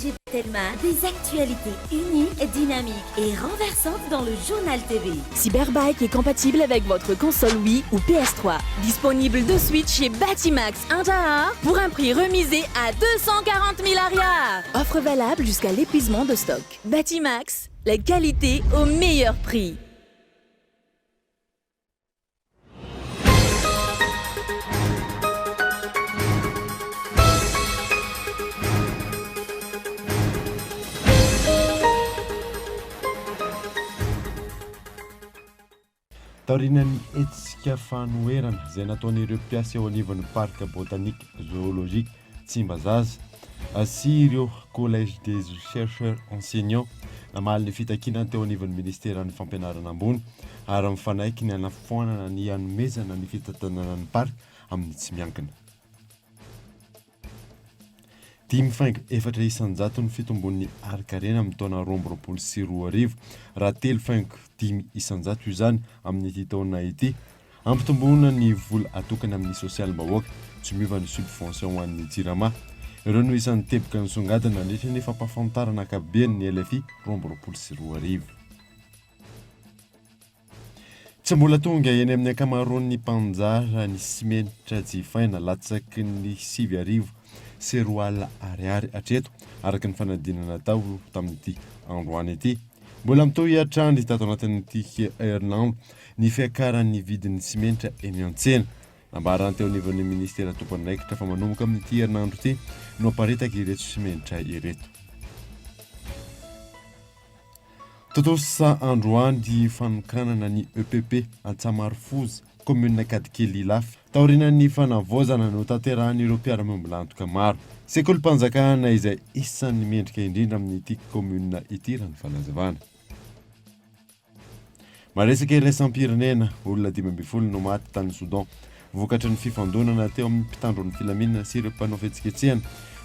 PDG Telma, des actualités uniques, dynamiques et renversantes dans le Journal TV. Cyberbike est compatible avec votre console Wii ou PS3. Disponible de suite chez Batimax 1 pour un prix remisé à 240 000 ariary. Offre valable jusqu'à l'épuisement de stock. Batimax, la qualité au meilleur prix. Taorian'ny hetsika fanoherana izay nataon'ireo mpiasa eo anivon'ny Parc Botanique Zoologique Tsimbazaza sy ireo Collège des Chercheurs Enseignants namaly ny fitakiana teo anivon'ny Ministeran'ny Fampianarana Ambony ary mifanaiky ny hanafoanana ny hanomezana ny fitantanana ny parc amin'ny tsy miankina. 5,4% ny fitombon'ny harin-karena amin'ny taona 2022 raha 3,5% izany amin'ity taona ity. Ampitomboina ny vola atokana amin'ny sosialim-bahoaka, tsy miova ny subvention ho an'ny Jirama. Ireo no isan'ny teboka nisongadina nandritra ny fampahafantarana ankapobeny ny LFI 2022. Tsy mbola tonga eny amin'ny ankamaroan'ny mpanjara ny simenitra jifaina latsaky ny 2009 ariary hatreto, araka ny fanadinana natao tamin'ity androany ity. Mbola mitohy hatrany tato anatin'ity herinandro ny fiakaran'ny vidin'ny simenitra eny an-tsena. Nambaran'ny teo anivon'ny minisitera tompon'andraikitra fa manomboka amin'ity herinandro ity no haparitaka ireto simenitra ireto. Tontosa androany ny fanokanana ny EPP Antsamarofoza, kaominina Ankadikely Ilafy, taorian'ny fanavaozana notanterahin'ireo mpiara-miombon'antoka maro. Sekolim-panjakana izay isan'ny mendrika indrindra amin'ity kaominina ity raha ny fanazavana. Maresaka iraisam-pirenena, olona 15 no maty tany Soudan vokatry ny fifandonana teo amin'ny mpitandro ny filaminana sy ireo mpanao fihetsiketsehana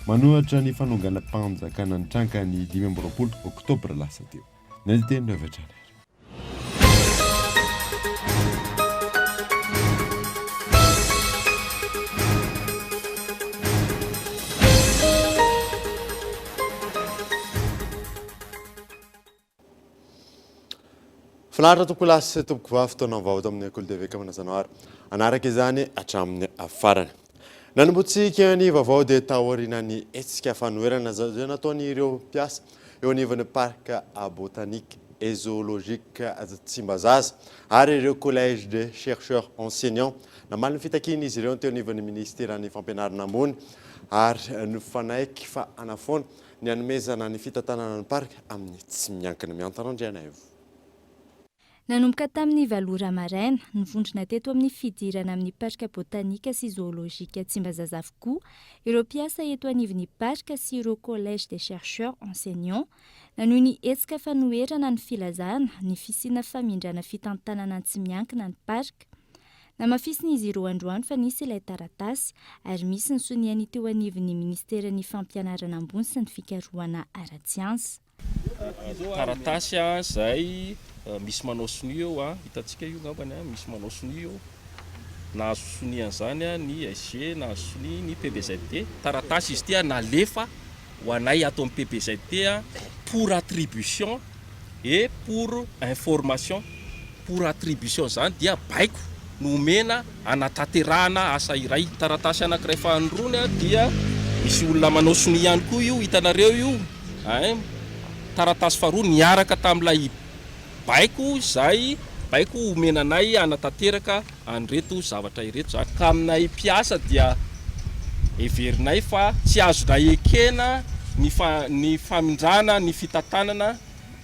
manohitra ny fanonganam-panjakana nitranga ny 25 oktobra lasa teo. Ny teny avy hatrany ary. Finaritra tompokolahy sy tompokovavy fotoana vaovao tao amin'ny Kolo TV ka manasa-nahary hanaraka izany hatramin'ny farany. Nanombotsika ny vaovao dia taorian'ny hetsika fanoherana izay nataon'ireo mpiasa eo anivon'ny Parc Botanique et Zoologique Tsimbazaza ary ireo Collège des Chercheurs Enseignants. Namaly ny fitakian'izy ireo ny teo anivon'ny Minisiteran'ny Fampianarana Ambony ary nifanaiky fa hanafoana ny hanomezana ny fitantanana ny parc amin'ny tsy miankina. Miantana Randrianaivo. Nanomboka tamin'ny valo ora maraina, nivondrona teto amin'ny fidirana amin'ny Parc Botanika sy Zoolojika Tsimbazaza avokoa ireo mpiasa eto anivon'ny Parc sy ireo Collège des Chercheurs Enseignants nanohy ny hetsika fanoherana ny filazana ny fisiana famindrana fitantanana tsy miankina ny Parc. Namafisin'izy ireo androany fa nisy ilay taratasy ary misy ny sonian'ny teo anivon'ny minisiteran'ny Fampianarana ambony sy ny fikarohana ara-tsiansa. Taratasy izay misy manao sonia eo, hitantsika io angambany, misy manao sonia eo. Nahazo sonia an'izany ny SG, nahazo sonia ny PBZT. Taratasy izy ity nalefa ho anay ato amin'ny PBZT pour attribution et pour information. Pour attribution izany dia baiko no omena hanatanterahana asa iray. Taratasy anankiray fahanirony dia misy olona manao sonia ihany koa io, hitanareo io ein. Taratasy faharoa niaraka tamin'ilay baiko izay baiko omena anay hanatanteraka an'ireto zavatra ireto izany. Ka aminay mpiasa dia heverinay fa tsy azonay ekena ny ny famindrana ny fitantanana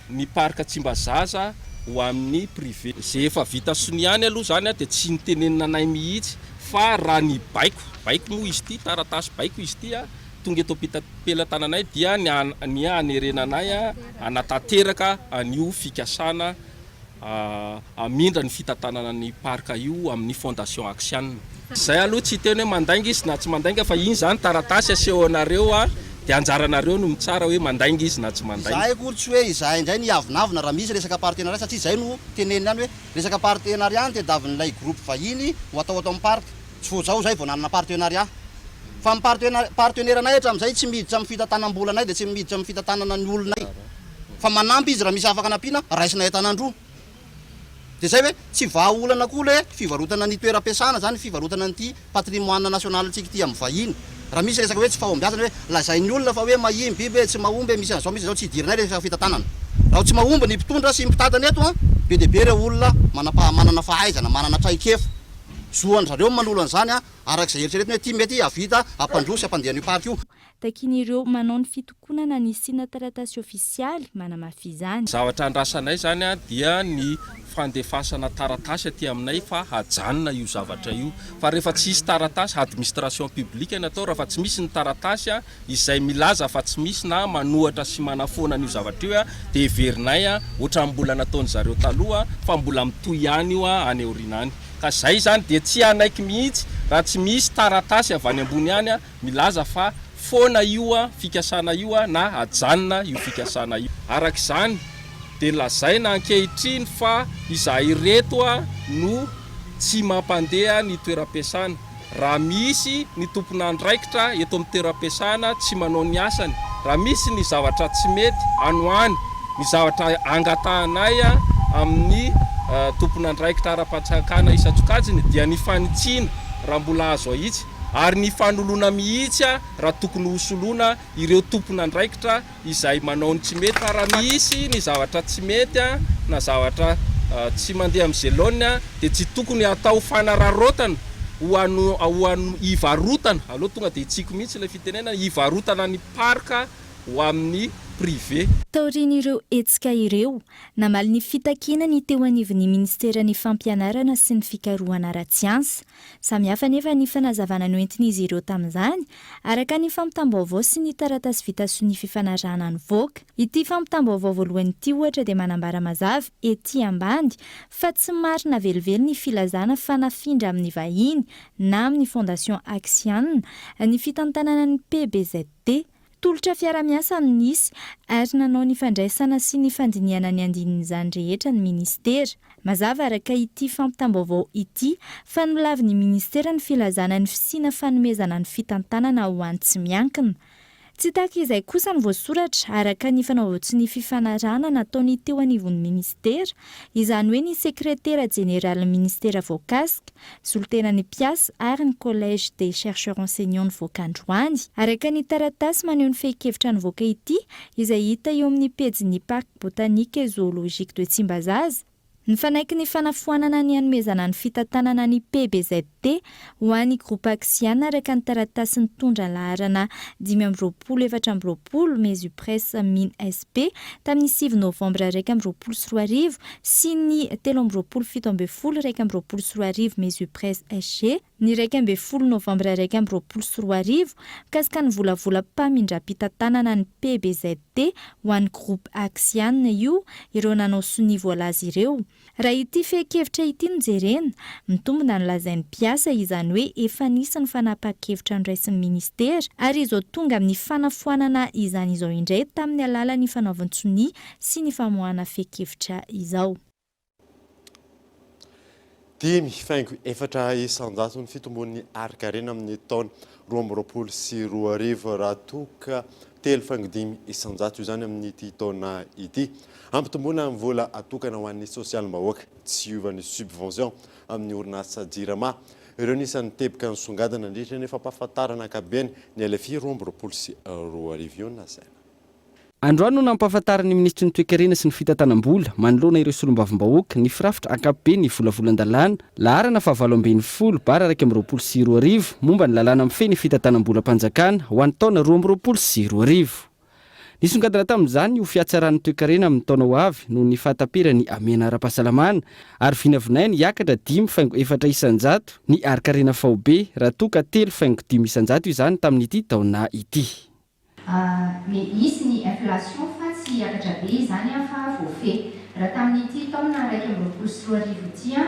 ny parc Tsimbazaza ho amin'ny privé. Izay efa vita sonia any aloha izany dia tsy nitenenina anay mihitsy fa raha ny baiko, baiko moa izy ity, taratasy baiko izy ity, tonga eto am-pelatananay dia ny ny hanerena anay hanatanteraka an'io fikasana hamindra ny fitantanana ny parc io amin'ny fondation Axian. Zay aloha tsy hiteny hoe mandainga izy na tsy mandainga fa iny zany taratasy aseho anareo dia anjaranareo no mitsara hoe mandainga izy na tsy mandainga. Izahay akory tsy hoe izahay indray no hiavonavona raha misy resaka partenariat satria izay no teneniny ihany hoe resaka partenariat no tediavin'ilay groupe vahiny ho atao ato amin'ny parc. Tsy vao izao izahay vao nanana partenariat. Fa ny partenaire anay hatramin'izay tsy miditra amin'ny fitantanam-bola anay dia tsy miditra amin'ny fitantanana ny olonay. Fa manampy izy raha misy afaka anampiana, raisinay an-tanan-droa. Dia izay hoe tsy vahaolana koa ilay fivarotana ny toeram-piasana izany, fivarotana an'ity patrimoine national-ntsika ity amin'ny vahiny. Raha misy resaka hoe tsy fahombiazana hoe lazain'ny olona fa hoe mahia ny biby hoe tsy mahomby e, misy an'izao misy an'izao, tsy idiranay resaka fitantanana. Raha tsy mahomby ny mpitondra sy ny mpitantana eto an, be dia be ireo olona manam-paha-manana fahaizana, manana traikefa. Zo an-dry zareo ny manolo an'izany an, araka izay eritreretiny hoe ity mety hahavita hampandroso sy hampandeha an'io parc io. Takian'ireo manao ny fitokonana ny hisiana taratasy ofisialy manamafy izany. Zavatra andrasanay izany dia ny fandefasana taratasy aty aminay fa hajanona io zavatra io. Fa rehefa tsy hisy taratasy, administration publique ny atao, raha fa tsy misy ny taratasy izay milaza fa tsy misy na manohatra sy manafoana an'io zavatra io dia heverinay ohatran'ny mbola nataon-dry zareo taloha fa mbola mitohy ihany io any aoriana any. Ka izay izany dia tsy hanaiky mihitsy raha tsy misy taratasy avy any ambony any milaza fa foana io fikasana io na hajanona io fikasana io. Araka izany dia lazaina ankehitriny fa izahay ireto no tsy mampandeha ny toeram-piasana. Raha misy ny tompon'andraikitra eto amin'ny toeram-piasana tsy manao ny asany, raha misy ny zavatra tsy mety any ho any, ny zavatra angatahanay amin'ny tompon'andraikitra ara-panjakana isan-tsokajiny dia ny fanitsiana raha mbola azo ahitsy. ary ny fanoloana mihitsy raha tokony hosoloana ireo tompon'andraikitra izay manao ny tsy mety, fa raha misy ny zavatra tsy mety na zavatra tsy mandeha amin'izay laoniny dia tsy tokony hatao fanararaotana ho ano ho ano hivarotana, aleo tonga dia hitsiko mihitsy ilay fitenenana, hivarotana ny parc ho amin'ny privé. Taorian'ireo hetsika ireo, namaly ny fitakiana ny teo anivon'ny minisiteran'ny Fampianarana sy ny fikarohana ara-tsiansa. Samy hafa anefa ny fanazavana noentin'izy ireo tamin'izany, araka ny fampitam-baovao sy ny taratasy vita sonia fifanarahana nivoaka. Ity fampitam-baovao voalohany ity ohatra dia manambara mazava ety ambany fa tsy marina velively ny filazana fa nafindra amin'ny vahiny na amin'ny Fondation Axian ny fitantanana ny PBZT. Tolotra fiara-miasa no nisy ary nanao ny fandraisana sy ny fandinihana ny andinin'izany rehetra ny minisitera. Mazava araka ity fampitam-baovao ity fa nolavin'ny minisitera ny filazana ny fisiana fanomezana ny fitantanana ho an'ny tsy miankina. Tsy tahaka izay kosa ny voasoratra araka ny fanaovan-tsonia fifanarahana nataony teo anivon'ny minisitera, izany hoe ny sekretera jeneralin'ny minisitera voakasika, solontenan'ny mpiasa ary ny Collège des chercheurs enseignants nivoaka androany. Araka ny taratasy maneho ny fehin-kevitra nivoaka ity, izay hita eo amin'ny pejin'ny Parc botanique et zoologique de Tsimbazaza, nifanaiky ny fanafoanana ny hanomezana ny fitantanana ny PBZT ho an'ny Groupe Axian araka ny taratasy nitondra laharana 25 24 Mesupress Min SP tamin'ny sivy novambra 2021 sy ny 23 17 2021 Mesupres SG ny 11 novambra 2021 mikasika ny volavolam-pamindram-pitantanana ny PBZT ho an'ny Groupe Axian io ireo nanao sonia voalaza ireo. Raha ity fehin-kevitra ity no jerena, mitombina ny lazain'ny mpiasa, izany hoe efa nisy ny fanapahan-kevitra noraisin'ny minisitera ary izao tonga amin'ny fanafoanana izany izao indray tamin'ny alalan'ny fanaovan-tsonia sy ny famoahana fehin-kevitra izao. 5,4 isan-jato ny fitombon'ny harin-karena amin'ny taona 2022 raha toa ka 3,5% izany amin'ity taona ity. Hampitomboina ny vola atokana ho an'ny sosialim-bahoaka, tsy hiova ny subvention amin'ny orinasa Jirama. Ireo no isan'ny teboka nisongadina nandritra ny fampahafantarana ankapobeny ny LFI 2022 io nasaina. Androany no nampahafantarin'ny minisitry ny Toekarena sy ny fitantanam-bola manoloana ireo solombavambahoaka ny firafitra ankapobe ny volavolan-dalàna laharana faha 18 bara 2021 momba ny lalàna mifehy ny fitantanam-bolam-panjakana ho an'ny taona 2022. Nisongadina tamin'izany ny ho fihatsaran'ny toekarena amin'ny taona ho avy noho ny fahataperan'ny hamehana ara-pahasalamana ary vinavinaina hiakatra 5,4% ny harin-karena faobe raha toa ka 3,5% izany tamin'ity taona ity. Hisy ny inflation fa tsy hiakatra be izany fa voafehy. Raha tamin'ity taona 2021 ity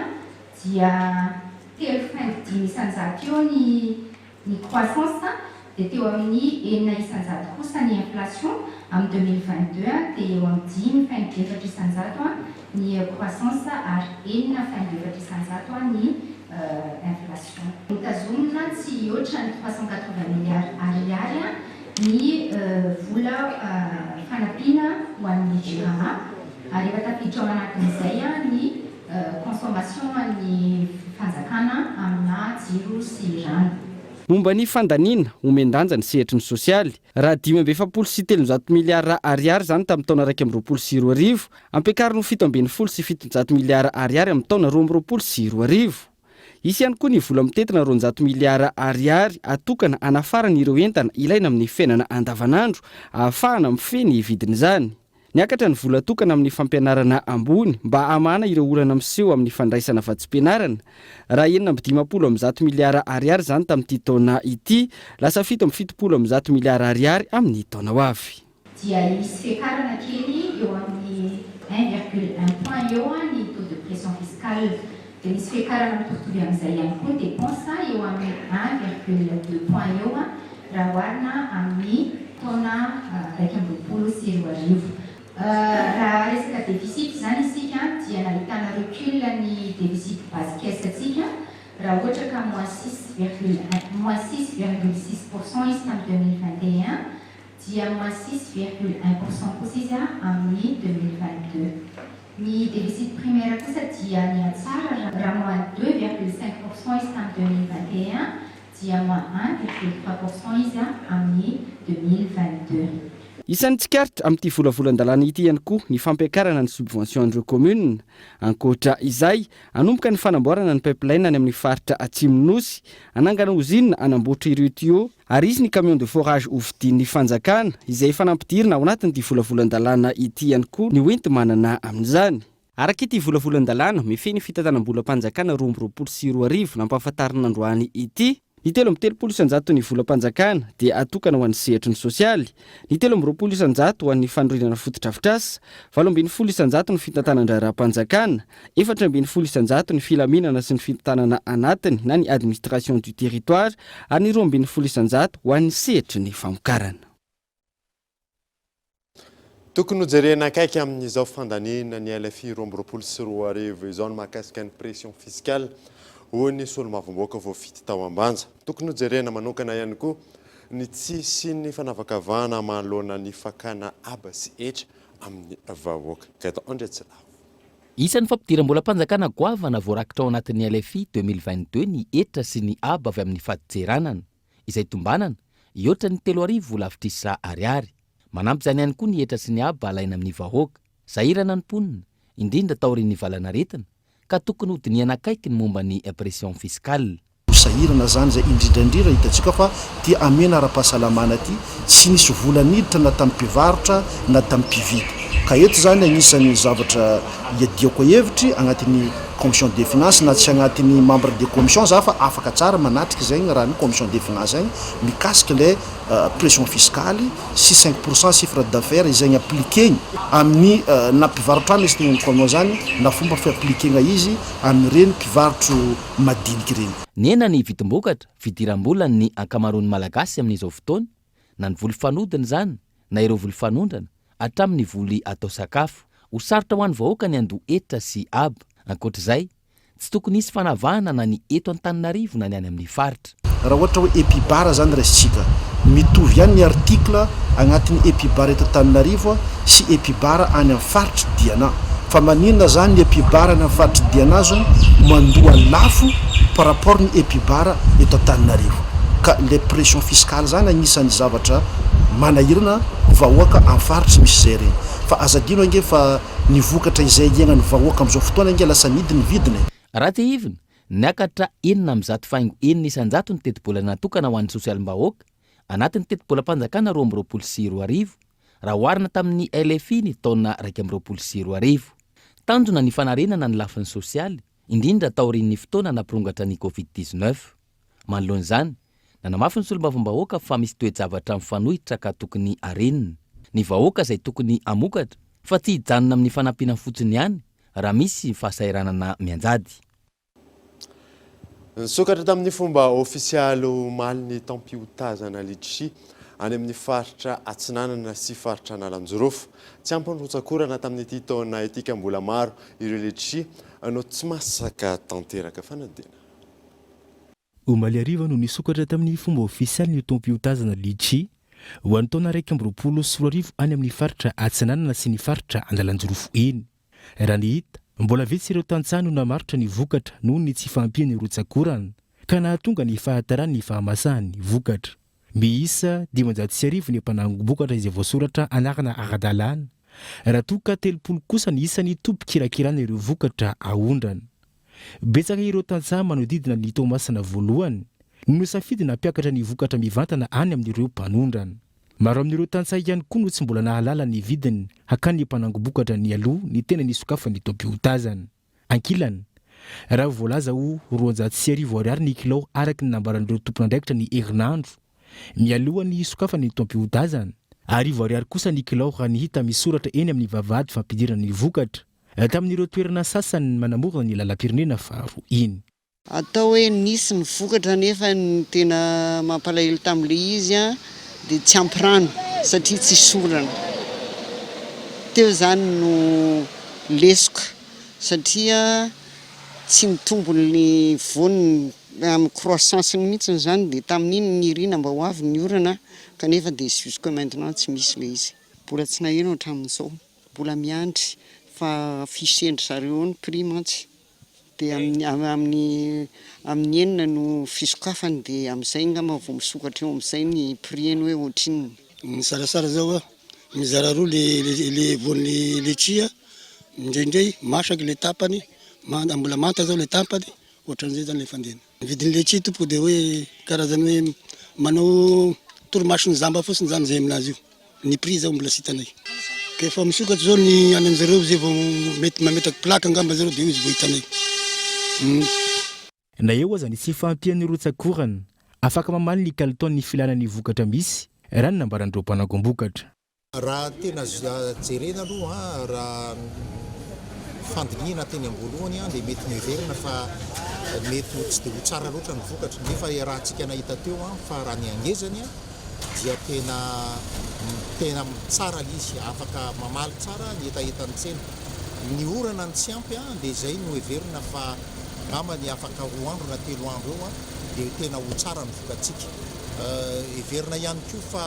dia 3,5% eo ny ny croissance. dia teo amin'ny 6% kosa ny inflation amin'ny 2022 dia eo amin'ny 5,4% ny croissance ary 6,4% ny inflation. Notazomina tsy hihoatra ny 380 milliards ariary ny vola fanampiana ho an'ny Jirama ary efa tafiditra ao anatin'izay ny consommation an'ny fanjakana amina jiro sy rano. Momba ny fandaniana, omen-danja ny sehatry ny sosialy. Raha 345 miliara ariary izany tamin'ny taona 2021, ampiakarina ho 717 miliara ariary amin'ny taona 2022. Hisy ihany koa ny vola mitentina 200 miliara ariary atokana hanafarana ireo entana ilaina amin'ny fiainana andavanandro ahafahana mifehy ny vidin'izany. Niakatra ny vola atokana amin'ny fampianarana ambony mba hamahana ireo olana miseho amin'ny fandraisana vatsim-pianarana. Raha 156 miliara ariary izany tamin'ity taona ity, lasa 177 miliara ariary amin'ny taona ho avy. Dia hisy fiakarana kely eo amin'ny un virgule un point eo ny taux de pression fiscale. Dia misy fiakarana mitovitovy amin'izay ihany koa ny dépense eo amin'ny un virgule deux point eo raha oharina amin'ny taona 2021. Raha resaka déficit izany isika dia nahitana recul ny déficit base caisse antsika raha ohatra ka moins six virgule un, moins 6,6% izy tamin'ny 2021 dia moins 6,1% kosa izy amin'ny 2022. Ny déficit primaire kosa dia nihatsara raha moins 2,5% izy tamin'ny 2021 dia moins 1,3% izy amin'ny 2022. Isan'ny tsikaritra amin'ity volavolan-dalàna ity ihany koa ny fampiakarana ny subvention an'ireo commune. Ankoatra izay, hanomboka ny fanamboarana ny pipeline any amin'ny faritra Atsimon'ny Nosy, hanangana ozinina hanamboatra ireo tuyaux, ary hisy ny camion de forage hovidian'ny fanjakana, izay efa nampidirina ao anatin'ity volavolan-dalàna ity ihany koa ny hoenti-manana amin'izany. Araka ity volavolan-dalàna mifehy ny fitantanam-bolam-panjakana 2022 nampahafantarina androany ity, ny 33 isan-jaton'ny volam-panjakana dia atokana ho an'ny sehatry ny sosialy, ny 23 isan-jato ho an'ny fanorenana fotodrafitrasa, 18 isan-jato ny fitantanan-draharaham-panjakana, 14% ny filaminana sy ny fitantanana anatiny na ny administration du territoire ary ny 12% ho an'ny sehatry ny famokarana. Tokony hojerena akaiky amin'izao fandaniana ny LFI 2022 izao ny mahakasika ny pression fiscale, hoy ny solombavambahoaka voafidy tao Ambanja. Tokony hojerena manokana ihany koa ny tsy hisian'ny fanavakavahana manoloana ny fakana haba sy hetra amin'ny vahoaka. Gaëtan Andriatsilavo. Isan'ny fampidiram-bolam-panjakana goavana voarakitra ao anatin'ny LFI 2022 ny hetra sy ny haba avy amin'ny fadintseranana, izay tombanana hihoatra ny 3000 lavitrisa ariary. Manampy izany ihany koa ny hetra sy ny haba alaina amin'ny vahoaka. Sahirana ny mponina, indrindra taorian'ny valanaretina, ka tokony hodinihana akaiky ny momba ny pression fiscale. Ho sahirana zany zay indrindra indrindra hitantsika fa ty amena ara-pahasalamana ty tsy nisy vola niditra na tamin'ny mpivarotra na tamin'ny mpividy ka eto zany agnisan'ny zavatra iadiako hevitry agnatin'ny commission des finances na tsy agnatin'ny membre de commission za fa afaka tsara manatrika zegny raha ny commission des finances agny mikasika le pression fiscale sy 5% chiffre d'affaires izegny appliquegny amin'ny na mpivarotra any izy teneniko aminao zany na fomba fi-appliquegna izy amin'ireny mpivarotro madinika ireny. Nihena ny vidim-bokatra, fidiram-bolan'ny ankamaroan'ny Malagasy amin'izao fotoana, na ny voly fanodina izany, na ireo voly fanondrana, hatramin'ny voly atao sakafo. Ho sarotra ho an'ny vahoaka ny handoa hetra sy haba. Ankoatra izay, tsy tokony hisy fanavahana na ny eto Antananarivo na ny any amin'ny faritra. Raha ohatra hoe epibar zany raisintsika, mitovy ihany ny article agnatin'ny epibar eto Antananarivo sy epibar any amin'ny faritr'i Diana. Fa maninona zany ny epibar any amin'ny faritr'i Diana zao mandoa lafo par rapport ny epibar eto Antananarivo? Ka le pression fiscale zany agnisan'ny zavatra manahirana vahoaka amin'ny faritry misy zay regny. Fa aza adino ange fa ny vokatra izay iainan'ny vahoaka amin'izao fotoana ange lasa midy ny vidiny e. Raha tsiahivina, Niakatra 601,6% ny tetibola natokana ho an'ny sosialim-bahoaka, anatin'ny tetibolam-panjakana 2022, raha oharina tamin'ny LFI ny taona 2021. Tanjona ny fanarenana ny lafiny sosialy, indrindra taorian'ny fotoana nampirongatra ny Covid 19. Manoloana izany, nanamafy ny solombavambahoaka fa misy toe-javatra mifanohitra ka tokony harenina. Ny vahoaka izay tokony hamokatra, fa tsy hijanona amin'ny fanampiana fotsiny ihany raha misy fahasahiranana mianjady. Nisokatra tamin'ny fomba ofisialy omaly ny taom-piotazana litchi any amin'ny faritra Atsinanana sy faritra Analanjirofo. Tsy ampy ny rotsak'orana tamin'ity taona ity ka mbola maro ireo litchi no tsy masaka tanteraka. Fanadihana. Omaly hariva no nisokatra tamin'ny fomba ofisialy ny taom-piotazana litchi ho an'ny taona 2021 any amin'ny faritra Atsinanana sy ny faritra Analanjirofo iny. Raha ny hita, mbola vitsy ireo tantsaha no namarotra ny vokatra noho ny tsy fahampian'ny rotsak'orana, ka nahatonga ny fahataran'ny fahamasahan'ny vokatra. Miisa 1500 ny mpanangom-bokatra izay voasoratra anarana ara-dalàna, raha toa ka 30 kosa ny isan'ny tompon-kirakirana ireo vokatra aondrana. Betsaka ireo tantsaha manodidina ny Toamasina voalohany no nisafidy nampiakatra ny vokatra mivantana any amin'ireo mpanondrana. Maro amin'ireo tantsaha ihany koa no tsy mbola nahalala ny vidiny hakan'ny mpanangom-bokatra nialoha ny tena nisokafan'ny taom-piotazana. Ankilany, raha voalaza ho 1200 ariary ny kilao araka ny nambaran'ireo tompon'andraikitra ny herinandro mialoha ny hisokafan'ny taom-piotazana, arivo ariary kosa ny kilao raha ny hita misoratra eny amin'ny vavahady fampidirana ny vokatra tamin'ireo toerana sasany manamorona ny lalam-pirenena faharoa iny. Atao hoe nisy ny vokatra nefa ny tena mampalahelo tamin'ilay izy dia tsy ampy rano satria tsisy orana. Teo izany no lesoka satria tsy nitombo ny voany amin'ny croissance-ny mihitsy izany dia tamin'iny nirina mba ho avy ny orana kanefa dia jusque maintenant tsy misy ilay izy. Mbola tsy naheno hatramin'izao, mbola miandry fa afficher-ndry zareo eo ny prix mantsy. Dia amin'ny amin'ny amin'ny enina no fisokafany dia amin'izay angamba vao misokatra eo amin'izay ny prix-ny hoe ohatrinona. Misalasala zao aho, mizara roa le le voan'ny letchis a, indraindray masaky le tapany, manta mbola manta zao le tapany, ohatran'izay zany le fandehany. Ny vidin'ny letchis tompoko dia hoe karazany hoe manao torimason'ny jamba fotsiny zany zay aminazy io. Ny prix zao mbola tsy hitanay. Ka efa misokatra zao ny any aminjareo zay vao mety mametraka plaque angamba zareo de eo izy vao hitanay. Hum. Na eo aza ny tsy fahampian'ny rotsak'orana, afaka mamaly ny kalitaon'ny filàna ny vokatra misy, raha ny nambaran'ireo mpanangom-bokatra. Raha tena jerena aloha, raha ny fandinihana teny am-boalohany dia mety noheverina fa mety ho tsy dia ho tsara loatra ny vokatra, nefa iarahantsika nahita teo fa raha ny hangezany dia tena tena tsara ilay izy, afaka mamaly tsara ny hetahetan'ny tsena. Ny orana no tsy ampy dia izay no heverina fa angamba ny afaka roa andro na telo andro eo dia tena ho tsara ny vokatsika. Heverina ihany koa fa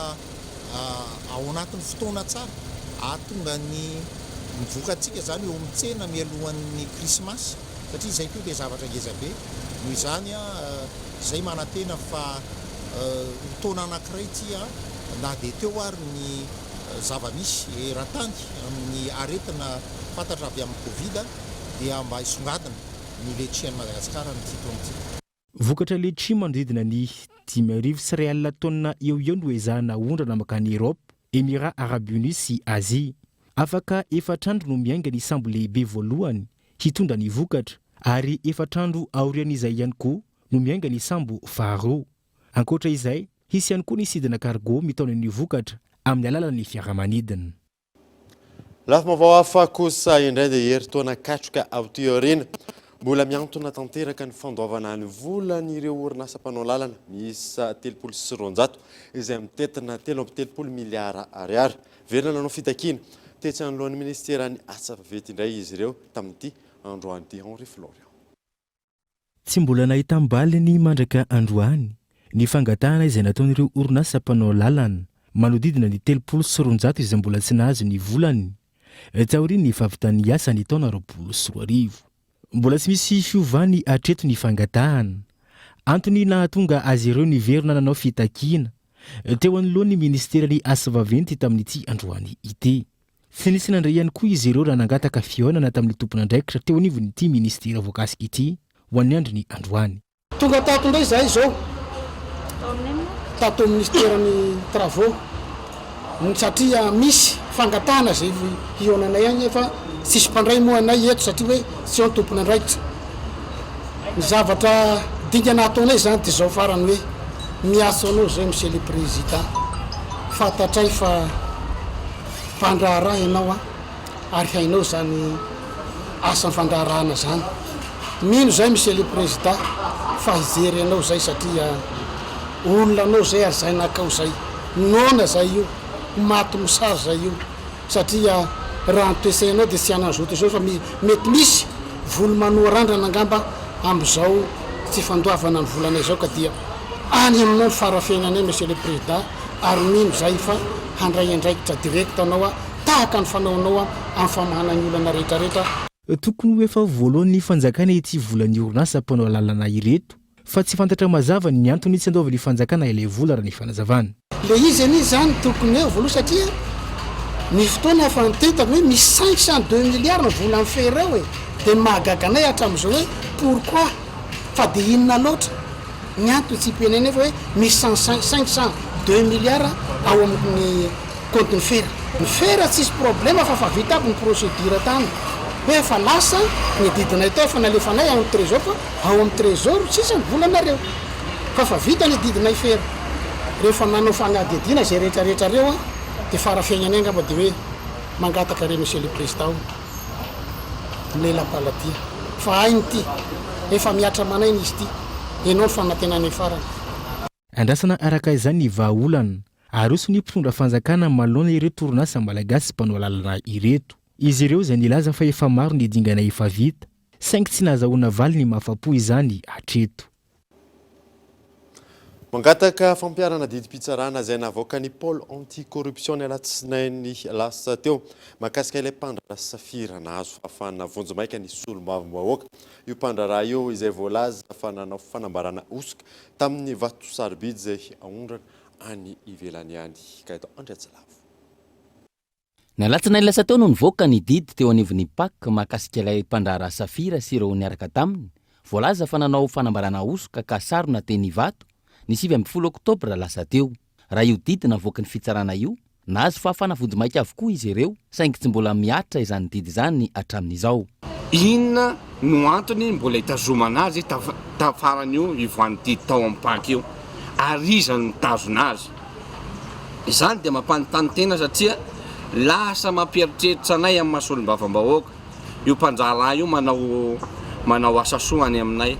ao anatin'ny fotoana tsara hahatonga ny ny vokatsika izany eo amin'ny tsena mialohan'ny krismasy satria izay koa dia zavatra ngeza be. Noho izany izay manantena fa ho taona anankiray ity na dia teo ary ny zava-misy eran-tany amin'ny aretina fantatra avy amin'ny Covid dia mba hisongadina ny letchi an'i Madagasikara amin'ity taona ity. Vokatra letchi manodidina ny 1500 taonina eo ho eo no ezahana aondrana mankany Europe, Emirats Arabes Unis sy Asie. Afaka efatra andro no miainga ny sambo lehibe voalohany hitondra ny vokatra ary efatra andro aorian'izay ihany koa no miainga ny sambo faharoa. Ankoatra izay, hisy ihany koa ny sidina cargo mitaona ny vokatra amin'ny alalan'ny fiaramanidina. Lafim-baovao hafa kosa indray dia herintaona katroka aty aoriana. Mbola mihantona tanteraka ny fandoavana ny volan'ireo orinasa mpanao lalana miisa 230 izay mitentina 33 miliara ariary. Velona nanao fitakiana tetsy anoloan'ny minisiteran'ny Asa vaventy indray izy ireo tamin'ity androany ity. Henri Florian. Tsy mbola nahitam-baliny mandraka androany ny fangatahana izay nataon'ireo orinasa mpanao lalana manodidina ny 230 izay mbola tsy nahazo ny volany taorian'ny fahavitan'ny asa ny taona 2020. Mbola tsy misy fiovany hatreto ny fangatahana. Antony nahatonga azy ireo niverina nanao fitakiana teo anoloan'ny minisiteran'ny Asa vaventy tamin'ity androany ity. Tsy nisy nandray ihany koa izy ireo raha nangataka fihaonana tamin'ny tompon'andraikitra teo anivon'ity minisitera voakasika ity ho an'ny andron'ny androany. Tonga tato indray izahay izao, tato amin'ny minisiteran'ny Travaux, satria misy fangatahana izay hihaonanay any nefa tsisy mpandray moa anay eto satria hoe tsy eo ny tompon'andraikitra. Ny zavatra dingana ataonay izany dia izao farany hoe miantso anao izay Monsieur le Président, fantatray fa Mpandraharaha ianao an, ary hainao izany asan'ny fandraharahana izany. Mino izahay Monsieur le Président fa. fa hijery anao zay satria olona anao zay ary zainakao zay. Noana zay io, ho maty mosary zay io satria raha ny toe-tsainao dia tsy hanana zo toy izao fa mety misy volo manoa randrana angamba amin'izao tsy fandoavana ny volanay izao ka dia any aminao ny fara-fiainanay Monsieur le Président ary mino zahay fa handray andraikitra direct anao tahaka ny fanaonao amin'ny famahana ny olana rehetra rehetra. Tokony ho efa voaloan'ny fanjakana ity volan'ny orinasa mpanao lalana ireto fa tsy fantatra mazava ny antony tsy andoavan'ny fanjakana ilay vola raha ny fanazavana. Le izy anie zany tokony eo voaloha satria ny fotoana efa nitentako hoe misy 502 milliards ny vola amin'ny fer ao e! De ny mahagaga anay hatramizao hoe pourquoi fa de inona loatra ny antony tsy hipenay nefa hoe misy cent cinq 502 milliards ao amin'ny kaontin'ny fer. Ny fer tsisy problème fa efa vita aby ny procédure tany hoe efa lasa ny adidinay tao efa nalefanay ao amin'ny trésor fa ao amin'ny trésor sisa ny volanareo fa efa vita ny adidinay fer. Rehefa nanao fanadihadiana izay rehetra rehetra reo an de fara fiainanay angamba de hoe mangataka re monsieur le président o lela-paladia fa hainy ty efa mihatra aman'aina izy ty enao ny fanantenanay farany. Andrasana araka izany ny vahaolana aroso ny mpitondra fanjakana manoloana ireto orinasa malagasy mpanao lalana ireto. Izy ireo izay nilaza fa efa maro ny dingana efa vita, saingy tsy nahazahoana valiny mahafa-po izany hatreto. Mangataka fampiharana didim-pitsarana izay navoakan'ny Pôle anti-corruption ny alatsinainy lasa teo mahakasika ilay mpandraharaha Safira nahazo fahafahana vonjimaika ny solombavambahoaka. Io mpandraharaha io izay voalaza fa nanao fanambarana hosoka tamin'ny vato sarobidy izay aondrana any ivelany any. Gaëtan Andriantsilavo. Ny alatsinainy lasa teo no nivoaka ny didy teo anivon'ny Pac mahakasika ilay mpandraharaha Safira sy ireo niaraka taminy, voalaza fa nanao fanambarana hosoka ka sarona teny Ivato, ny 19 oktobra lasa teo. Raha io didy navoaky ny fitsarana io, nahazo fahafana vonjimaika avokoa izy ireo, saingy tsy mbola mihatra izany didy izany hatramin'izao. Inona no antony mbola hitazomana azy tafaran'io ivoahan'ny didy tao amin'ny Pac io? Ary iza no mitazona azy? Izany dia mampanontany tena satria lasa mampieritreritra anay amin'ny maha solombavambahoaka io mpandraharaha io manao manao asa soa any aminay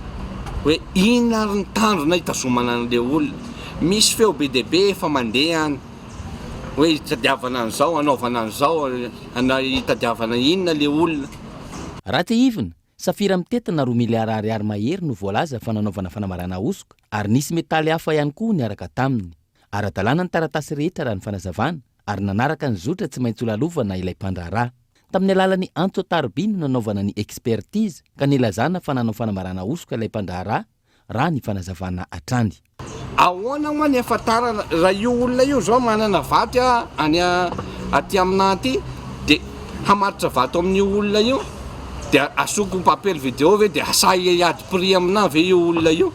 hoe inona ary ny tanjona hitazomana an'ilay olona. Misy feo be dia be efa mandeha any hoe hitadiavana an'izao, hanaovana an'izao, hitadiavana inona ilay olona. Raha tsiahivina, safira mitentina roa miliara ariary mahery no voalaza fa nanaovana fanamarana hosoka ary nisy metaly hafa ihany koa niaraka taminy. Ara-dalàna ny taratasy rehetra raha ny fanazavana ary nanaraka ny zotra tsy maintsy holalovana ilay mpandraharaha. Tamin'ny alalan'ny antso an-tariby no nanaovana ny expertise ka nilazana fa nanao fanambarana hosoka ilay mpandraharaha raha ny fanazavana hatrany. Ahoana moa ny ahafantarana raha io olona io zao manana vato any aty aminah aty de hamaritra vato amin'io olona io de asoko papel video ve de asahy hiady prix aminah ve io olona io?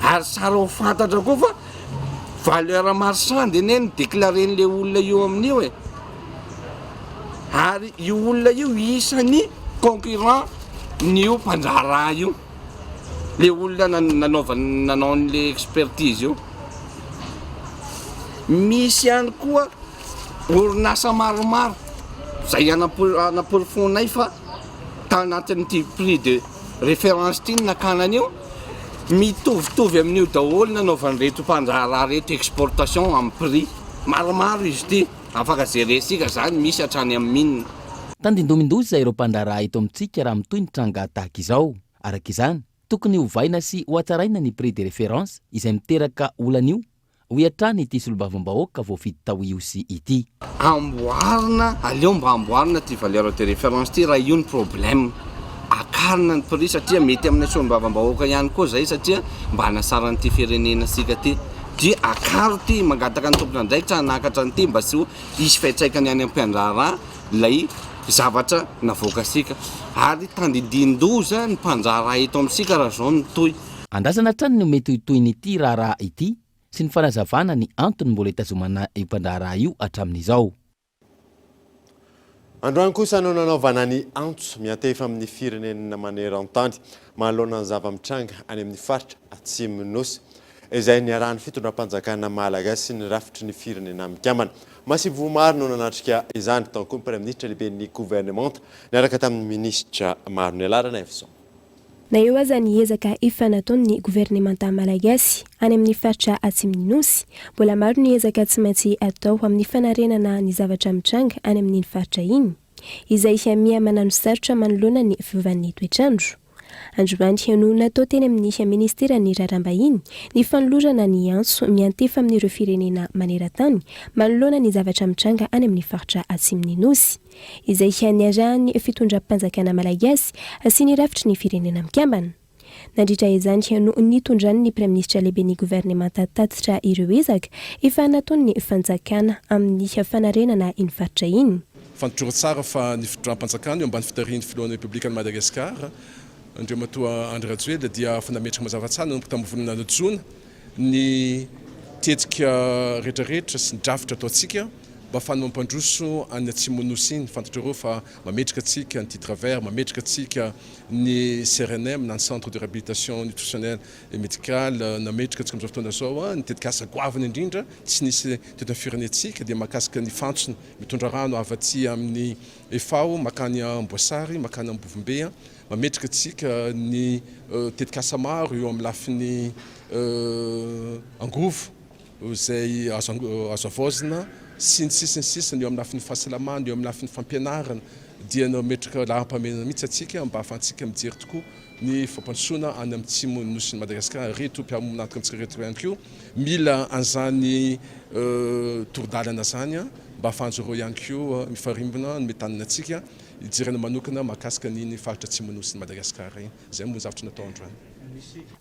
Ary tsara ho fantatra koa fa Valeur marchande anie no declarer-n'le olona io amin'io e! Ary io olona io isan'ny concurrent n'io mpandraharaha io, le olona nanaovany nanao an'le expertise io. Misy ihany koa orinasa maromaro izay anaporofoanay fa tanatin'ity prix de référence ity no nakana an'io, Mitovitovy amin'io daholo nanaovan'ireto mpandraharaha ireto exportation amin'ny prix. Maromaro izy ity, afaka jerentsika zany, misy hatrany amin'ny mine. Tandindomin-doza ireo mpandraharaha eto amintsika raha mitohy ny tranga tahaka izao. Araka izany, tokony hovaina sy hohatsaraina ny prix de référence izay miteraka olana io hoy hatrany ity solombavambahoaka voafidy tao Ihosy ity. Amboarina, aleo mba amboarina ity valeur de référence ity raha io ny problème. Akarina ny prix satria mety aminay solombavambahoaka ihany koa zay satria mba hanasara an'ity firenena sika ty. Dia akaro ity, mangataka ny tompon'andraikitra hanakatra an'ity mba tsy ho hisy fiantraikany any am-piandraharaha ilay zavatra navoakasika. Ary tandindin-doza ny mpandraharaha eto amintsika raha zao no mitohy. Andrasana hatrany ny ho mety ho tohin'ity raharaha ity sy ny fanazavana ny antony mbola itazomana io mpandraharaha io hatramin'izao. Androany kosa no nanaovana ny antso miantefa amin'ny firenena maneran-tany manoloana ny zava-mitranga any amin'ny faritra Atsimon'ny Nosy, izay niarahan'ny fitondram-panjakana malagasy sy ny rafitry ny Firenena Mikambana. Masoivoho maro no nanatrika izany, tao koa ny Praiminisitra lehiben'ny governemanta niaraka tamin'ny minisitra maro. Nialarana Evson. Na eo aza ny ezaka efa nataon'ny governemanta malagasy any amin'ny faritra atsimon'ny Nosy, mbola maro ny ezaka tsy maintsy atao amin'ny fanarenana ny zavatra mitranga any amin'iny faritra iny, izay miha mananosarotra manoloana ny fiovan'ny toetr'andro. Androany no natao teny amin'ny ministeran'ny Raharaham-bahiny ny fanolorana ny antso miantefa amin'ireo firenena maneran-tany manoloana ny zavatra mitranga any amin'ny faritra atsimon'ny Nosy, izay niarahan'ny fitondram-panjakana malagasy sy ny rafitry ny Firenena Mikambana. Nandritra izany no nitondran'ny Praiminisitra lehiben'ny governemanta tatitra ireo ezaka efa nataon'ny fanjakana amin'ny fanarenana iny faritra iny. Fantatrareo tsara fa ny fitondram-panjakana eo ambany fitarihin'ny Filohan'ny Repoblikan'i Madagasikara, Andriamatoa Andry Rajoelina dia efa nametraka mazava tsara nanomboka tamin'ny volana jona ny tetika rehetrarehetra sy ny drafitra ataontsika mba ahafahana mampandroso any Atsimon'ny Nosy iny. Fantatrareo fa mametraka antsika ny titre vert, mametraka antsika ny CRNM na ny Centre de Rehabilitation Nutritionnelle et Médicale, nametraka antsika amin'izao fotoana izao ny tetikasa goavana indrindra tsy nisy teto amin'ny firenentsika dia mahakasika ny fantsona Mitondra rano avy aty amin'ny FAO mankany Amboasary, mankany Ambovombe. Mametraka antsika ny tetikasa maro eo amin'ny lafiny angovo izay azo azo havaozina sy ny sisa sy ny sisa, ny eo amin'ny lafiny fahasalamana, eo amin'ny lafiny fampianarana dia nametraka laharam-pahamehana mihitsy antsika mba ahafahantsika mijery tokoa ny fampandrosoana any amin'ny atsimon'ny nosin'i Madagasikara. Ireto mpiara-monantoka amintsika ireto ihany koa mila an'izany toro-dalana izany mba ahafahan-dry zareo ihany koa mifarimbona hanome tanana antsika hijerena manokana mahakasika an'iny faritra atsimon'ny nosin'i Madagasikara iny. Izay moa ny zavatra natao androany.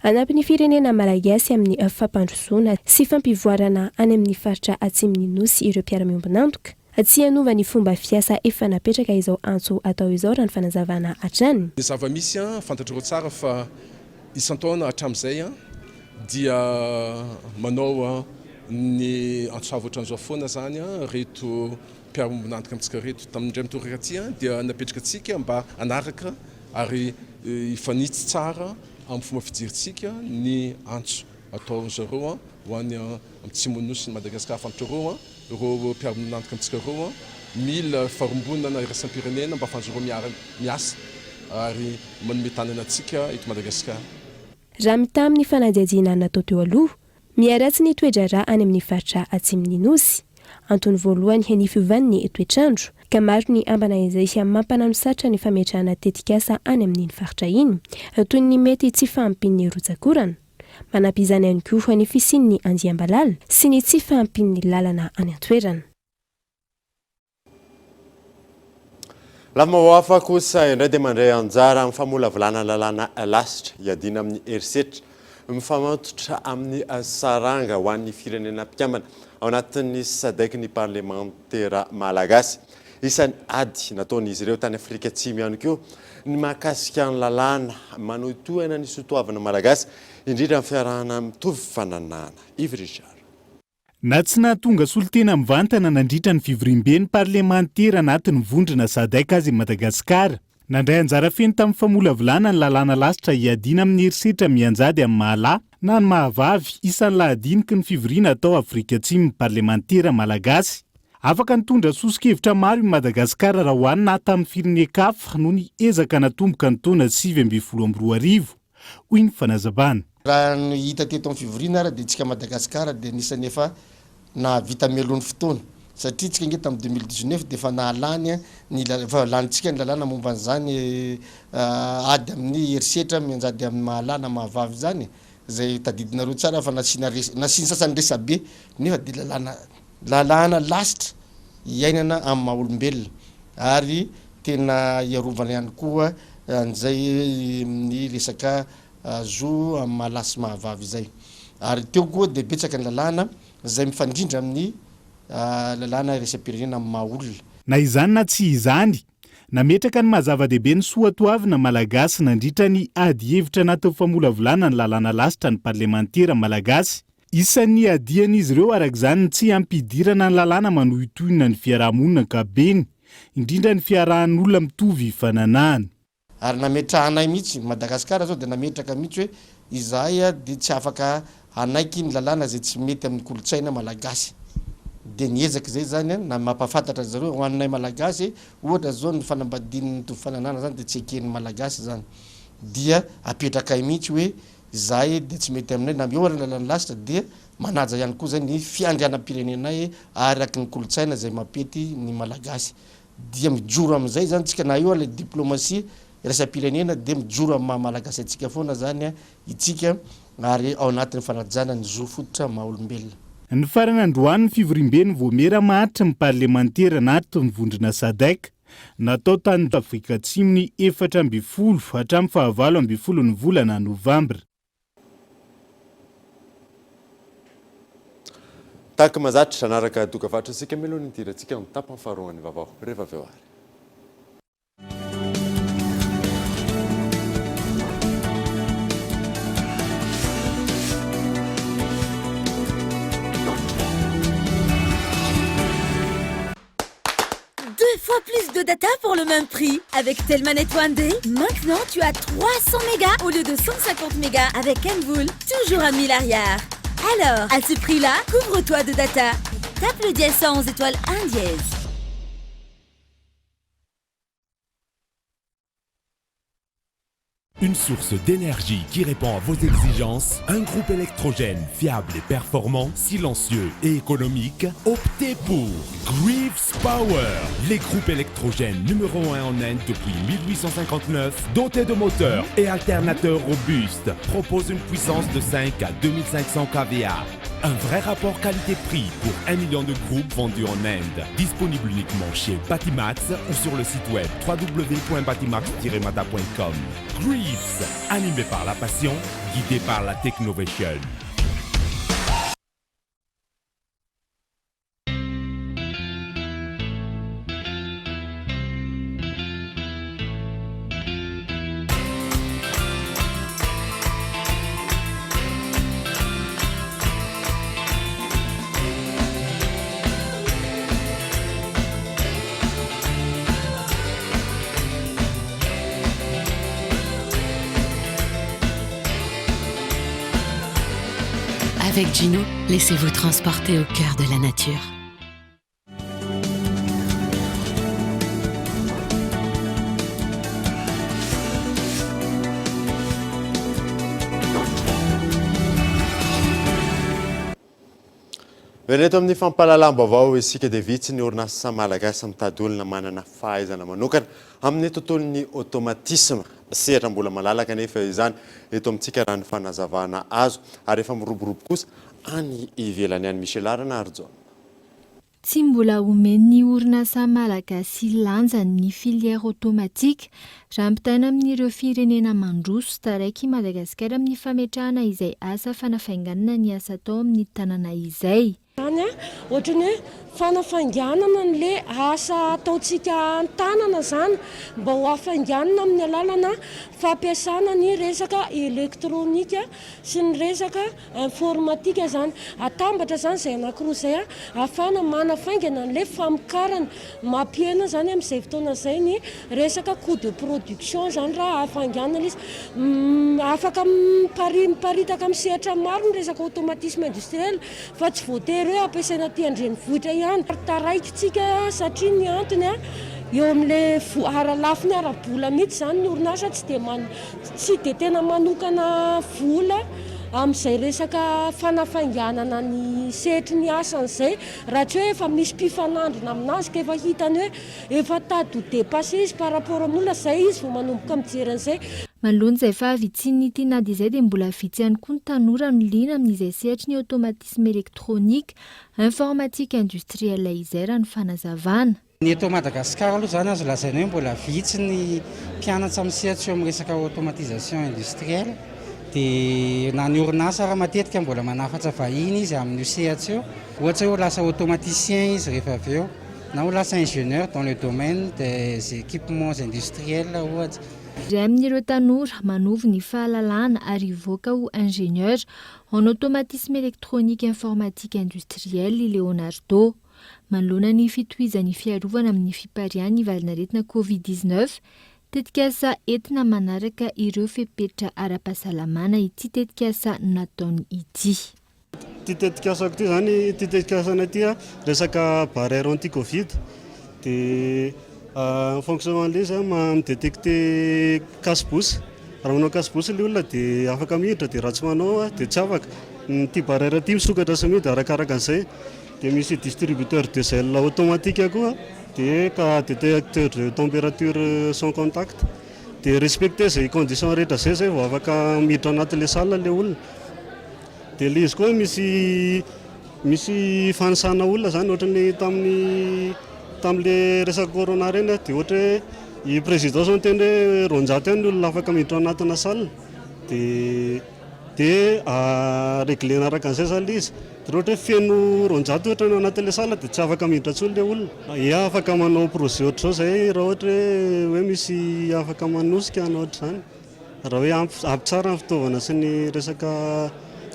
Hanampy ny firenena malagasy amin'ny fampandrosoana sy fampivoarana any amin'ny faritra atsimon'ny Nosy ireo mpiara-miombon'antoka. Tsy hanova ny fomba fiasa efa napetraka izao antso atao izao raha ny fanazavana hatrany. Ny zava-misy fantatrareo tsara fa isan-taona hatramin'izay dia manao ny antso avo ohatran'izao foana izany ireto mpiara-miombon'antoka amintsika ireto. Tamin'ny indray mitoraka ity dia napetraka antsika mba hanaraka ary hifanitsy tsara amin'ny fomba fijerintsika ny antso ataon-dry zareo ho any amin'ny tsimon'ny nosin'i Madagasikara. Fantatrareo ireo mpiara-mionantoka amintsika ireo, mila farimbonana iraisam-pirenena mba ahafahan'izy ireo miara miasa ary manome tanana antsika eto Madagasikara. Raha mitaha amin'ny fanadihadiana natao teo aloha, miharatsy ny toe-draharaha any amin'ny faritra atsimon'ny Nosy. Antony voalohany ny fiovan'ny toetr'andro, ka maro ny ambana izay mampananosarotra ny fametrahana tetikasa any amin'iny faritra iny, toy ny mety tsy fahampian'ny rotsak'orana. Manampy izany ihany koa ny fisian'ny andiam-balala sy ny tsy fahampian'ny lalana any an-toerana. Lafim-baovao hafa kosa indray dia mandray anjara amin'ny famolavolana lalàna lasitra hiadiana amin'ny herisetra mifamatotra amin'ny saranga ho an'ny firenena mpikambana ao anatin'ny Sadec ny parlemantera malagasy. Isan'ny ady nataon'izy ireo tany Afrika Atsimo ihany koa ny mahakasika ny lalàna manohitohina ny soatoavina malagasy, indrindra ny fiarahana mitovy fananahana. Yves Richard. Na tsy nahatonga solontena mivantana nandritra ny fivoriamben'ny parlemantera anatin'ny vondrona Sadec aza i Madagasikara, nandray anjara feno tamin'ny famolavolana ny lalàna lasitra hiadiana amin'ny herisetra mianjady amin'ny maha-lahy na ny maha-vavy isan'ny lahadiniky ny fivoriana atao Afrika Atsimo ny parlemantera malagasy. Afaka nitondra soso-kevitra maro i Madagasikara raha ohanina tamin'ny firenen-kafa noho ny ezaka natomboka ny taona 2019, hoy ny fanazavana. Raha ny hita teto amin'ny fivoriana ary dia tsika Madagasikara dia anisan'ny efa nahavita mialoha ny fotoana satria tsika ange tamin'ny 2019 dia efa nahalany ny efa lanintsika ny lalàna momba an'izany ady amin'ny herisetra mianjady amin'ny mahalahy na mahavavy izany e, izay tadidinareo tsara fa nasiana res- nasian'ny sasany resabe nefa dia lalàna Lalàna lasitra iainana amin'ny maha olombelona ary tena hiarovana ihany koa an'izay ny resaka zo amin'ny maha lahy sy maha vavy izay. Ary teo koa dia betsaka ny lalàna izay mifandrindra amin'ny lalàna iraisam-pirenena amin'ny maha olona. Na izany na tsy izany, nametraka ny maha zava-dehibe ny soatoavina malagasy nandritra ny ady hevitra anatin'ny famolavolana ny lalàna lasitra ny parlemantera malagasy. Isan'ny niadian'izy ireo araka izany ny tsy hampidirana ny lalàna manohintohina ny fiaraha-monina ankapobeny, indrindra ny fiarahan'olona mitovy fananahana. Ary nametrahanay mihitsy, Madagasikara izao dia nametraka mihitsy hoe izahay dia tsy afaka hanaiky ny lalàna izay tsy mety amin'ny kolontsaina malagasy. Dia niezaka izay izany na mampahafantatra an-dry zareo, ho anay Malagasy ohatra izao ny fanambadian'ny mitovy fananahana izany dia tsy eken'ny Malagasy izany. dia apetrakay mihitsy hoe izahay dia tsy mety aminay na eo ary ny lalàn'ny lasitra dia manaja ihany koa izay ny fiandrianam-pirenenay araky ny kolontsaina izay mampety ny Malagasy. Dia mijoro amin'izay izany tsika na eo ary ilay diplomasia iraisam-pirenena dia mijoro amin'ny maha Malagasy antsika foana izany itsika ary ao anatin'ny fanajana ny zo fototra maha olombelona. Nifarana androany ny fivoriamben'ny Vaomiera maharitry ny parlemantera anatin'ny vondrona Sadec, natao tany Afrika Atsimo ny 14 hatramin'ny fahavalo ambifolon'ny volana novambra. Tahaka mahazatra, hanaraka dokavarotra isika mialoha ny hidirantsika amin'ny tapany faharoan'ny vaovao rehefa avy eo ary. Deux fois plus de data pour le même prix. Avec Telmanet One Day, maintenant tu as 300 mégas au lieu de 150 mégas avec Envoul, toujours à 1000 arrière. Alors, à ce prix-là, couvre-toi de data. Tape le dièse 111 étoile 1 dièse. Une source d'énergie qui répond à vos exigences, un groupe électrogène fiable et performant, silencieux et économique, optez pour Greaves Power, les groupes électrogènes numéro 1 en Inde depuis 1859, dotés de moteurs et alternateurs robustes, propose une puissance de 5 à 2500 kVA. Un vrai rapport qualité-prix pour 1 million de groupes vendus en Inde. Disponible uniquement chez Batimax ou sur le site web www.batimax-mada.com. Greaves, animé par la passion, guidé par la technovation. Avec Gino, laissez-vous transporter au cœur de la nature. Miverina eto amin'ny fampahalalam-baovao isika dia vitsy ny orinasa malagasy mitady olona manana fahaizana manokana amin'ny tontolon'ny automatisme. Sehatra mbola malalaka anefa izany eto amintsika raha ny fanazavana azo ary efa miroborobo kosa any ivelany any. Michel Ranarijaona. Tsy mbola omen'ny orinasa malagasy lanjany ny filière automatique raha ampitahaina amin'ireo firenena mandroso. Taraiky i Madagasikara amin'ny fametrahana izay asa fanafainganana ny asa atao amin'ny tanana izay. Izany ohatran'ny hoe fanafainganana an'ilay asa ataontsika an-tanana izany mba ho hafainganina amin'ny alalana fampiasana ny resaka elektronika sy ny resaka Informatique izany. Atambatra izany izay anankiroa izay ahafahana manafaingana an'ilay famokarana. Mampihena izany amin'izay fotoana izay ny resaka coût de production izany raha hafainganina ilay izy. Afaka miparitaka amin'ny sehatra maro ny resaka automatisme industriel fa tsy voatery hoe ampiasaina aty an-drenivohitra ihany. Taraiky tsika satria ny antony eo amin'ilay ara-lafiny ara-bola mihitsy izany ny orinasa tsy dia Tsy dia tena manokana vola amin'izay resaka fanafainganana ny sehatry ny asany izay raha tsy hoe efa misy mpifanandrina aminazy ka efa hitany hoe efa tady ho depasser izy par rapport amin'ny olona, izay izy vao manomboka mijery an'izay. Manoloana izay fahavitsian'ny tinady izay dia mbola vitsy ihany koa ny tanora no liana amin'izay sehatry ny automatisme électronique, informatique industrielle izay raha ny fanazavana. Ny eto Madagasikara aloha izany azo lazaina hoe mbola vitsy ny mpianatra misehatra eo amin'ny resaka automatisation industrielle dia na ny orinasa ara matetika mbola manafatra vahiny izy amin'io sehatra io. Ohatra hoe ho lasa automaticien izy rehefa avy eo na ho lasa ingénieur dans le domaine des équipements industriels ohatra. Iray amin'ireo tanora manovo ny fahalalana ary hivoaka ho ingénieur en automatisme électronique informatique industriel i Leonardo. Manoloana ny fitohizan'ny fiarovana amin'ny fipariahan'ny valin'aretina Covid 19, tetikasa entina manaraka ireo fepetra ara-pahasalamana ity tetikasa nataony ity. Ity tetikasako ity izany, ity tetikasanay ity resaka barrière anti covid dia en fonction an'ilay izy mi-detecter cache bouche. Raha manao cache-bouche ilay olona dia afaka miditra dia raha tsy manao dia tsy afaka. Ity barrière ity misokatra sy mihidy arakaraka an'izay. Dia misy distributeur de gel automatique koa dia ka détecteur de température sans contact. Dia respecter izay condition rehetra izay zay vao afaka miditra anatin'ilay salle ilay olona. Dia ilay izy koa misy misy fanisana olona zany ohatran'ny tamin'ny tamin'ilay resaka corona ireny dia ohatra hoe i président zao niteny hoe 200 ihany ny olona afaka miditra ao anatina salle dia dia réglena araka an'izay zany ilay izy. Dia raha ohatra hoe feno 200 ohatra ny ao anatin'ilay salle dia tsy afaka miditra intsony ilay olona. Ia, afaka manao projet ohatr'izao izay raha ohatra hoe hoe misy afaka manosika na ohatr'izany. Raha hoe ampy ampy tsara ny fitaovana sy ny resaka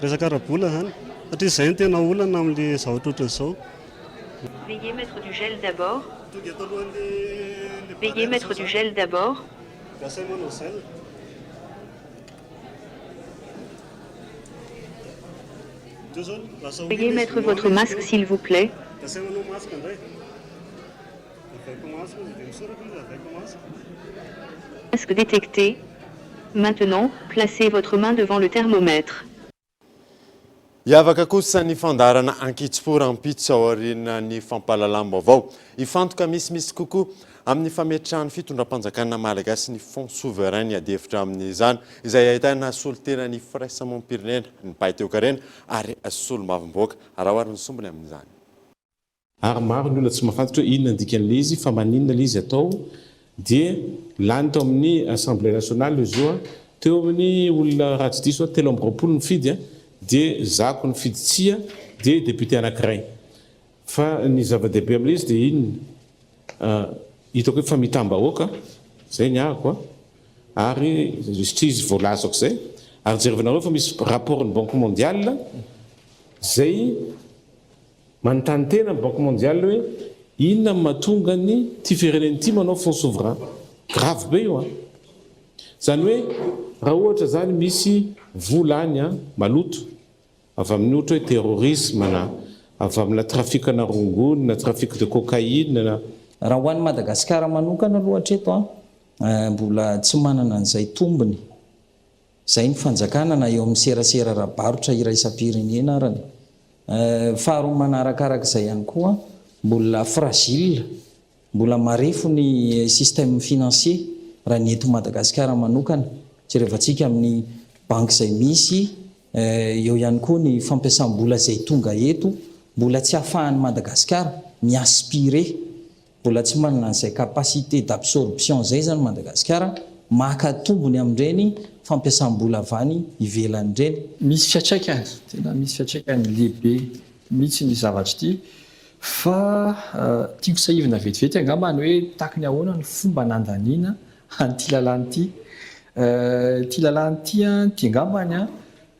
resaka ara-bola izany. Satria izay no tena olana amin'ilay zavatra ohatran'izao. Veuillez mettre du gel d'abord. Veuillez mettre du gel d'abord. Dia asaina manao gel. Veuillez mettre votre masque s'il vous plaît. Masque détecté. Maintenant, placez votre main devant le thermomètre. Hiavaka kosa ny fandaharana ankitsim-po rahampitso aorian'ny fampahalalam-baovao. Hifantoka misimisy kokoa amin'ny fametrahan'ny fitondram-panjakana malagasy ny Fonds souverain ny adihevitra amin'izany, izay ahitana solontena ny firaisamonim-pirenena, ny mpahay toekarena ary solombavambahoaka. Araho ary ny sombiny amin'izany. Ary maro ny olona tsy mahafantatra hoe inona ny dikan'ilay izy fa maninona ilay izy atao dia lany tao amin'ny assemblée nationale izy io an, teo amin'ny olona raha tsy diso aho 23 nifidy an, dia za ko nifidy tsia dia député anakiray. Fa ny zava-dehibe amin'ilay izy dia inona? Hitako hoe famitam-bahoaka, izay ny ahako an, ary satria izy voalazako izay, ary jerevanareo fa misy rapport-n'ny banque mondiale izay manontany tena ny banque mondiale hoe inona no mahatonga ny ity firenena ity manao fonds souverain? Grave be io an! Izany hoe raha ohatra izany misy vola any an, maloto, Avy amin'ny ohatra hoe terrorisme na avy amina trafic-na rongony na trafic de cocaïne na. Raha ho an'i Madagasikara manokana aloha hatreto an, mbola tsy manana an'izay tombony izay ny fanjakana na eo amin'ny serasera ara-barotra iraisam-pirenena arany. Faharoa manarakaraka izay ihany koa, mbola fragile Mbola marefo ny système financier raha ny eto Madagasikara manokana. Jerevantsika amin'ny banky izay misy, eo ihany koa ny fampiasam-bola izay tonga eto, mbola tsy ahafahan'i Madagasikara mi-aspirer, mbola tsy manana an'izay capacité d'absorption izay izany Madagasikara maka tombony amin'ireny fampiasam-bola avy any ivelany ireny. Misy fiantraikany, tena misy fiantraikany lehibe mihitsy ny zavatra ity. Fa tiako tsahivina vetivety angamba ny hoe tahaky ny ahoana ny fomba nandaniana an'ity lalàna ity. Ity lalàna ity dia angambany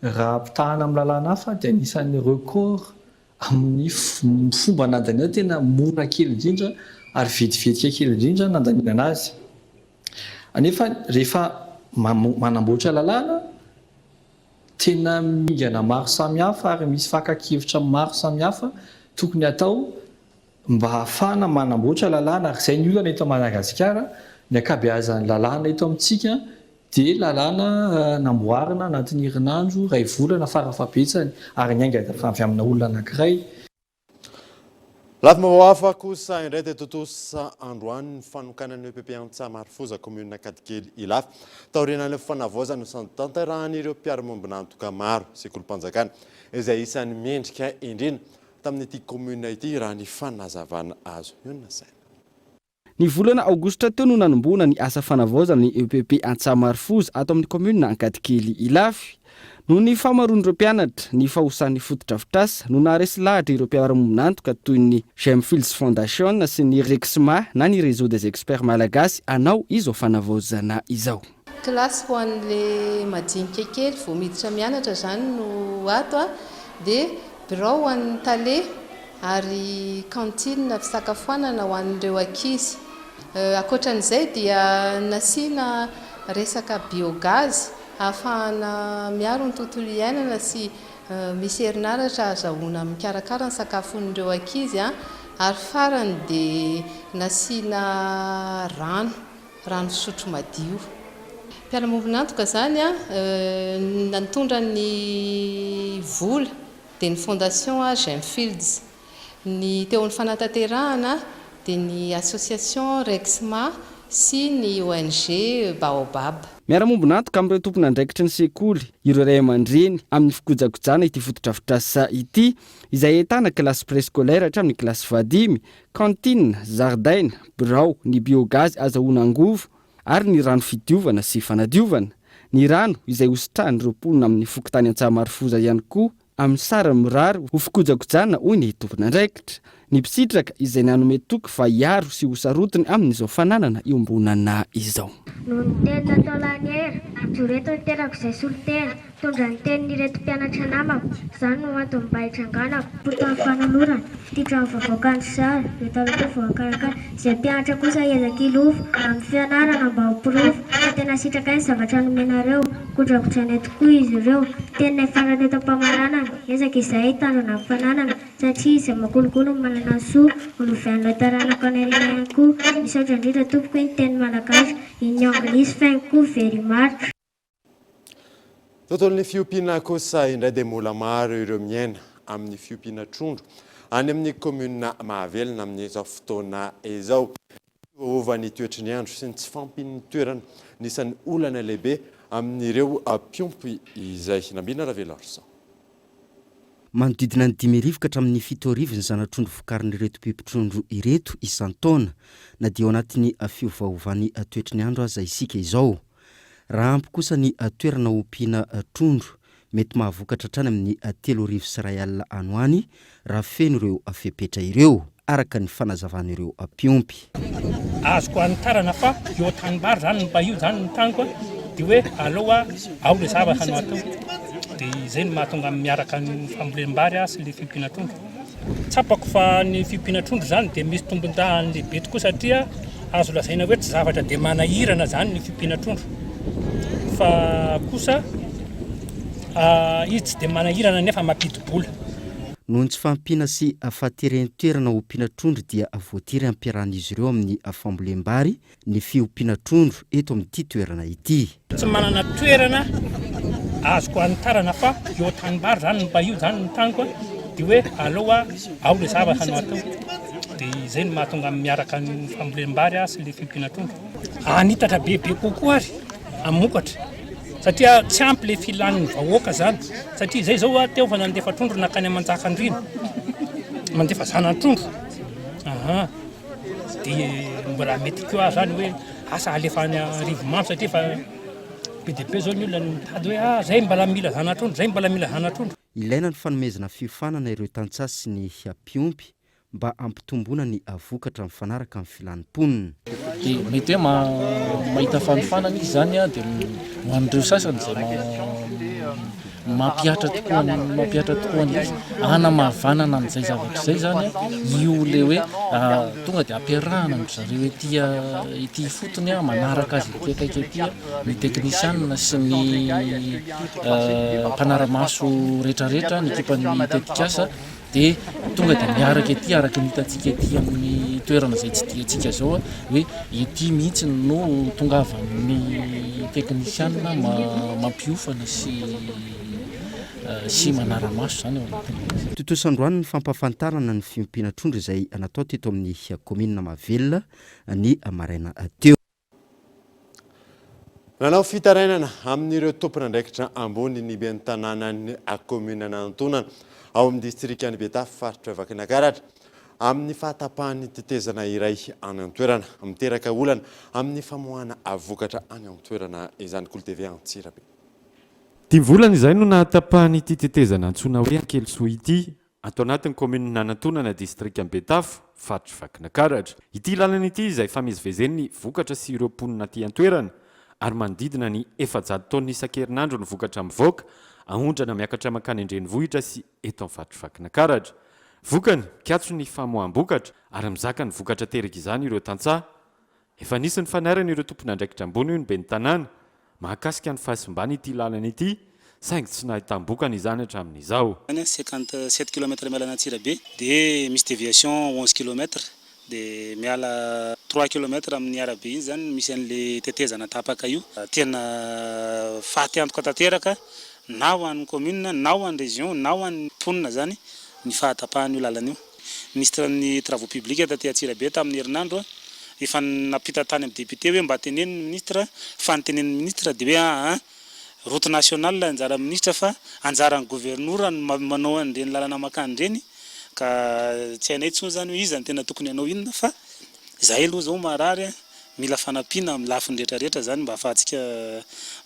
raha ampitahana amin'ny lalàna hafa dia anisan'ny record amin'ny fomba nandaniana tena mora kely indrindra ary vetivetika kely indrindra nandaniana anazy. Anefa rehefa manamboatra lalàna Tena mingana maro samihafa ary misy fakan-kevitra maro samihafa tokony hatao mba hahafahana manamboatra lalàna ary izay ny olana eto Madagasikara, ny ankabeazan'ny lalàna eto amintsika dia lalàna namboarina anatin'ny herinandro, iray volana farafahabetsany ary niainga avy amina olona anankiray. Lafim-baovao hafa kosa indray dia tontosa androany ny fanokanan'ny EPP Antsahamarofoza, kaominina Ankadikely Ilafy. Taorianan'ny fanavaozana notanterahan'ireo mpiara-miombon'antoka maro, sekolim-panjakana, izay isan'ny mendrika indrindra tamin'ity kaominina ity raha ny fanazavana azo. Io no nasaina. Ny volana aogositra teo no nanombohana ny asa fanavaozana ny EPP Antsahamarofoza ato amin'ny kaominina Ankadikely Ilafy. Noho ny fahamaroan'ireo mpianatra, ny fahosan'ny fotodrafitrasa no naharesy lahatra ireo mpiara-mombon'antoka toy ny Gemfields Foundation sy ny Rexma na ny Réseau des Experts Malagasy hanao izao fanavaozana izao. Kilasy ho an'le madinika kely vao miditra mianatra izany no ato a, dia birao ho an'ny tale ary cantine fisakafoanana ho an'ireo ankizy. Ankoatran'izay dia nasiana resaka biogaz ahafahana miaro ny tontolo iainana sy misy herinaratra ahazahoana mikarakara ny sakafon'ireo ankizy ary farany dia nasiana rano. Rano fisotro madio. Mpiara-miombon'antoka izany nitondra ny vola dia ny Fondation Gemfields. Ny teo amin'ny fanatanterahana dia ny Association Rexma sy ny ONG Baobab. Miara-mombon'antoka amin'ireo tompon'andraikitry ny sekoly ireo ray aman-dreny amin'ny fikojakojana ity fotodrafitrasa ity, izay ahitana kilasy préscolaire hatramin'ny kilasy fahadimy, cantine, zaridaina, birao, ny biogaz azahoana angovo ary ny rano fidiovana sy fanadiovana. Ny rano izay hositrahan'ireo mponina amin'ny fokontany Antsahamarofoza ihany koa amin'ny sarany mirary ho fikojakojana hoy ny tompon'andraikitra. Ny mpisitraka izay nanome toky fa hiaro sy ho sarotiny amin'izao fananana iombonana izao. Noho ny teny natao lany era, mijoro eto ny tenako izay solontena, mitondra ny tenin'ireto mpianatra namako, izany no antony mba hitranganako. Fotoan'ny fanolorana, fititran'ny vaovao ny sary, ireo taloha teo voakarakara, izay mpianatra kosa hiezaka hilofo, amin'ny fianarana mba ho porofo, fa tena sitrakay ny zavatra nomenareo. Kodrakodrainay tokoa izy ireo. Teninay farany eto am-pamaranana, Ezaka izahay hitandrina ny fananana, satria izay makolikoly no manana ny soa, ho lovain'ilay taranaka any aoriana ihany koa. Misaotra indrindra tompoko iny teny malagasy, in English thank u very much. Tontolon'ny fiompiana kosa indray dia mbola maro ireo miaina amin'ny fiompiana trondro any amin'ny kaominina Mahavelona amin'izao fotoana izao. Fiovaovan'ny toetry ny andro sy ny tsy fahampian'ny toerana no isan'ny olana lehibe amin'ireo mpiompy izay. Nambina Ravelarson. Manodidina ny 55 ka hatramin'ny 7000 ny zana-trondro vokarin'ireto mpiompy trondro ireto isan-taona, na dia ao anatin'ny fiovaovan'ny toetry ny andro aza isika izao. Raha ampy kosa ny toerana ompiana trondro, mety mahavokatra hatrany amin'ny 1031 any ho any raha feno ireo fepetra ireo, araka ny fanazavan'ireo mpiompy. Azoko anitarana fa eo an-tanimbary zany mba io zany ny taniko de hoe aleo ao le zavatra no atao de izay no mahatonga miaraka ny fambolem-bary sy le fiompiana trondro. Tsapako fa ny fiompiana trondro izany dia misy tombon-dahany lehibe tokoa satria azo lazaina hoe tsy zavatra dia manahirana izany ny fiompiana trondro fa kosa izy tsy dia manahirana nefa mampidi-bola. Noho ny tsy fahampiana sy fahateren'ny toerana ompiana trondro dia voatery ampiarahan'izy ireo amin'ny fambolem-bary ny fiompiana trondro eto amin'ity toerana ity. Tsy manana toerana azoko anitarana fa eo an-tanimbary zany mba io zany ny taniko dia hoe aleo ao le zavatra no atao dia izay no mahatonga miaraka ny fambolem-bary sy le fiompiana trondro. Hanitatra bebe kokoa ary hamokatra satria tsy ampy le filan'ny vahoaka zany satria izay zao teo fa nandefa trondro nankany Manjakandriana mandefa zana-trondro aha. Dia mbola mety koa zany hoe asa alefa any Arivomamy satria efa be dia be zao ny olona no mitady hoe ah zay mbola mila zana-trondro, zay mbola mila zana-trondro. Ilaina ny fanomezana fiofanana ireo tantsaha sy ny mpiompy mba hampitomboana ny vokatra mifanaraka amin'ny filan'ny mponina. Dia mety hoe mahita fanofanana izy izany dia ho an'ireo sasany izay mampihatra tokoa mampihatra tokoa an'ilay izy, hanamavanana an'izay zavatra izay izany io ilay hoe tonga dia ampiarahana amin-dry zareo ety ety ifotony manaraka azy ety akaiky ety ny teknisianina sy ny mpanara-maso rehetrarehetra, ny ekipan'ny tetikasa. Dia tonga dia miaraka ety araka ny hitantsika ety amin'ny toerana izay tsidihantsika izao hoe ety mihitsy no tongavan'ny teknisianina mampiofana sy sy manara-maso izany ao anatin'ilay izy. Tontosa androany ny fampahafantarana ny fiompiana trondro izay natao teto amin'ny kaominina Mahavelona ny maraina teo. Nanao fitarainana amin'ireo tompon'andraikitra ambony ny ben'ny tanànan'ny kaominina Anantonana ao amin'ny distrikan'i Betafo, faritra Vakinankaratra, amin'ny fahatapahan'ny tetezana iray any an-toerana. Miteraka olana amin'ny famoahana vokatra any an-toerana izany. Kolo TV Antsirabe. Dimy volana izay no nahatapahan'ity tetezana antsoina hoe Ankelisoa ity Ato anatin'ny kaominina Anantonana, distrikan'i Betafo, faritr'i Vakinakaratra. Ity lalana ity izay ifamezivezen'ny vokatra sy ireo mponina aty an-toerana ary manodidina ny 400 taonina isan-kerinandro ny vokatra mivoaka, aondrana miakatra mankany an-drenivohitra sy eto amin'ny faritr'i Vakinakaratra. Vokany, mikatso ny famoaham-bokatra ary mizaka ny vokatra aterak'izany ireo tantsaha. Efa nisy ny fanairana ireo tompon'andraikitra ambony hoy ny ben'ny tanàna, mahakasika ny fahasimbana ity lalana ity, saingy tsy nahitam-bokany izany hatramin'izao. Any 57 kilomètre miala an'Antsirabe dia misy déviation 11 kilomètre. Dia miala trois kilomètres amin'ny arabe iny izany no misy an'ilay tetezana tapaka io. Tena faty antoka tanteraka na ho an'ny commune na ho an'ny région na ho an'ny mponina izany ny fahatapahan'io lalana io. Ministre ny travaux publics taty Antsirabe tamin'ny herinandro efa nampita tany amin'ny député hoe mba teneno ny ministre fa ny tenenin'ny ministre dia hoe aa route nationale anjaran'ny ministre fa anjaran'ny governora no manao an'ireny lalana mankany ireny ka tsy hainay intsony izany hoe iza no tena tokony hanao inona fa izahay aloha izao marary a, mila fanampiana amin'ny lafiny rehetra rehetra izany mba ahafahantsika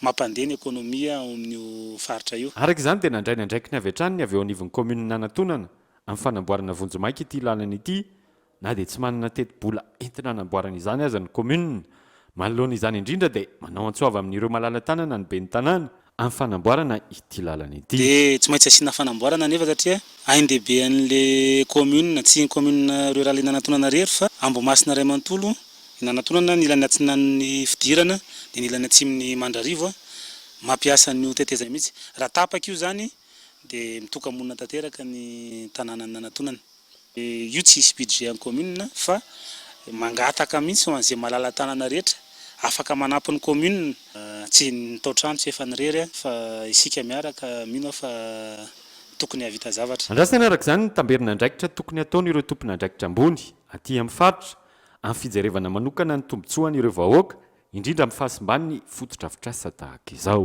mampandeha ny ekonomia ao amin'io faritra io. Araka izany dia nandray ny andraikiny avy hatrany ny avy eo anivon'ny kaominina Anatonana amin'ny fanamboarana vonjimaika ity lalana ity na dia tsy manana tetibola entina hanamboarana izany aza ny kaominina. Manoloana izany indrindra dia manao antso avo amin'ireo malala-tanana ny ben'ny tanàna amin'ny fanamboarana ity lalana ity. Dia tsy maintsy asiana fanamboarana anefa satria ain-dehibe an'ilay commune, tsy ny commune rurale Nanatonana irery fa Ambohimasina iray manontolo, i Nanatonana ny ilany atsinan'ny fidirana dia ny ilany atsimon'i Mandrarivo mampiasa an'io tetezana io mihitsy. Raha tapaka io izany dia mitoka-monina tanteraka ny tanànan'i Nanatonana. Io tsy hisy budget an'ny commune fa mangataka mihitsy ho an'izay malala-tanana rehetra afaka manampy ny commune. Tsy ny tao-trano tsy efa nirery fa isika miaraka mino aho fa tokony hahavita zavatra. Andrasana araka izany ny tamberin'andraikitra tokony hataon'ireo tompon'andraikitra ambony aty amin'ny faritra amin'ny fijerevana manokana ny tombontsoan'ireo vahoaka, indrindra amin'ny fahasimban'ny fotodrafitrasa tahaka izao.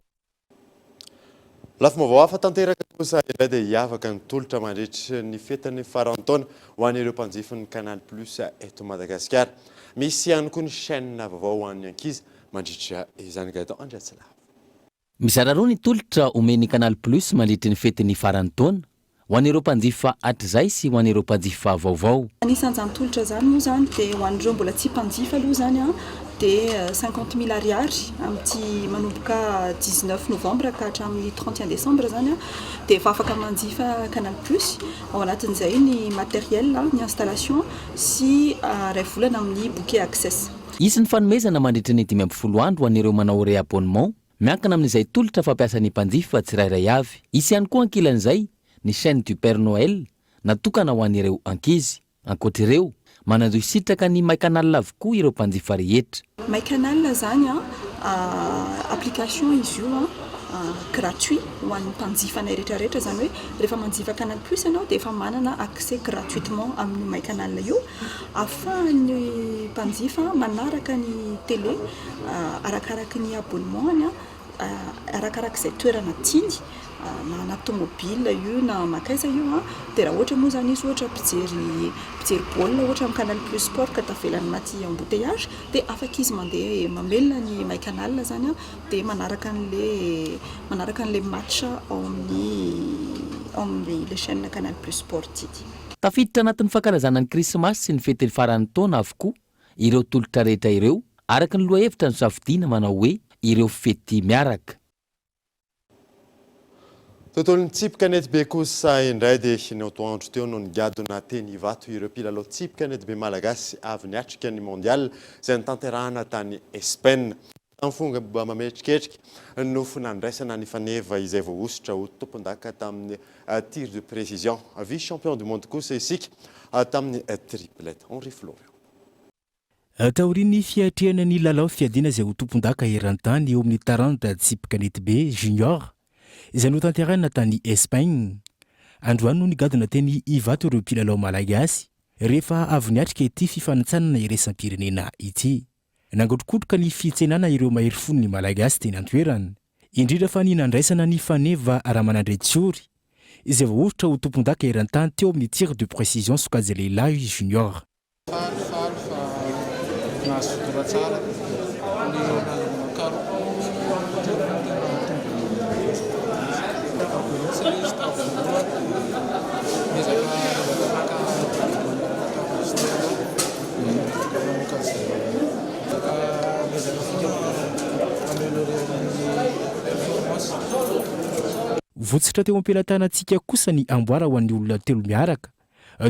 Lafim-baovao hafa tanteraka kosa indray dia hiavaka ny tolotra mandritry ny fetin'ny faran'ny taona ho an'ireo mpanjifin'ny Canal Plus eto Madagasikara. Misy ihany koa ny chaîne vaovao ho an'ny ankizy mandritra izany. Gaëtan Andriatsilavo. Mizara roa ny tolotra omen'ny Canal Plus mandritry ny fetin'ny faran'ny taona. Ho an'ireo mpanjifa hatrizay sy ho an'ireo mpanjifa vaovao. Anisan'izany tolotra izany moa izany dia ho an'ireo mbola tsy mpanjifa aloha izany dia 50 mille ariary amin'ity manomboka 19 novembre ka hatramin'ny 31 décembre izany dia efa afaka manjifa Canal Plus, ao anatin'izay ny matériel, ny installation sy iray volana amin'ny bouquet access. Hisy ny fanomezana mandritra ny 15 andro ho an'ireo manao réabonnement Miankina amin'izay tolotra fampiasan'ny mpanjifa tsirairay avy. Hisy ihany koa ankilan'izay ny chaîne du Père Noël natokana ho an'ireo ankizy. Ankoatra ireo, manan-jo hisitraka ny MyCanal avokoa ireo mpanjifa rehetra. MyCanal izany an, application izy io an, gratuit ho an'ny mpanjifanay rehetra rehetra, izany hoe rehefa manjifa Canal Plus ianao dia efa manana accès gratuitement amin'io MyCanal io, ahafahan'ny mpanjifa manaraka ny télé arakaraky ny abonnement-ny, arakarak'izay toerana tiany, na anaty tomobile io na mankaiza io, dia raha ohatra moa izany izy ohatra mpijery mpijery baolina ohatra amin'ny Canal Plus Sport ka tavela any anaty embouteillage dia afaka izy mandeha mamelona ny My Canal izany dia manaraka an'ilay manaraka an'ilay match ao amin'ny ao amin'ilay chaîne Canal Plus Sport ity. Tafiditra anatin'ny fankalazana ny Krismasy sy ny fetin'ny faran'ny taona avokoa ireo tolotra rehetra ireo, araka ny lohahevitra nosafidiana manao hoe Ireo fety miaraka. Tontolon'ny tsipy kanetibe kosa indray dia ny antoandro teo no nigadona teny Ivato ireo mpilalao tsipy kanetibe malagasy avy niatrika ny Mondial izay notanterahana tany Espaina. Tamin'ny fomba mametriketrika no nandraisana ny faneva izay voahosotra ho tompondaka tamin'ny tir de précision. Vice champion du monde kosa isika tamin'ny triplette. Henri Florian. Taorian'ny fiatrehana ny lalao fiadiana izay ho tompondaka eran-tany eo amin'ny taranja tsipy kanetibe junior izay notanterahina tany Espagne, androany no nigadona teny Ivato ireo mpilalao malagasy rehefa avy niatrika ity fifanintsanana iraisam-pirenena ity. Nangotrokotroka ny fitsenana ireo mahery fon'ny Malagasy teny an-toerana, indrindra fa ny nandraisana ny Faneva Ramanandretsiory, izay voahosotra ho tompondaka eran-tany teo amin'ny tir de précision sokajy lehilahy junior. Faly faly fa nahazo fotoana tsara ny nahazoana karoka teo no tena tombony Afaka mihitsy ilay izy tamin'ny voalohany dia niezaka niezaka naka Votsotra teo am-pelatanantsika kosa ny amboara ho an'ny olona telo miaraka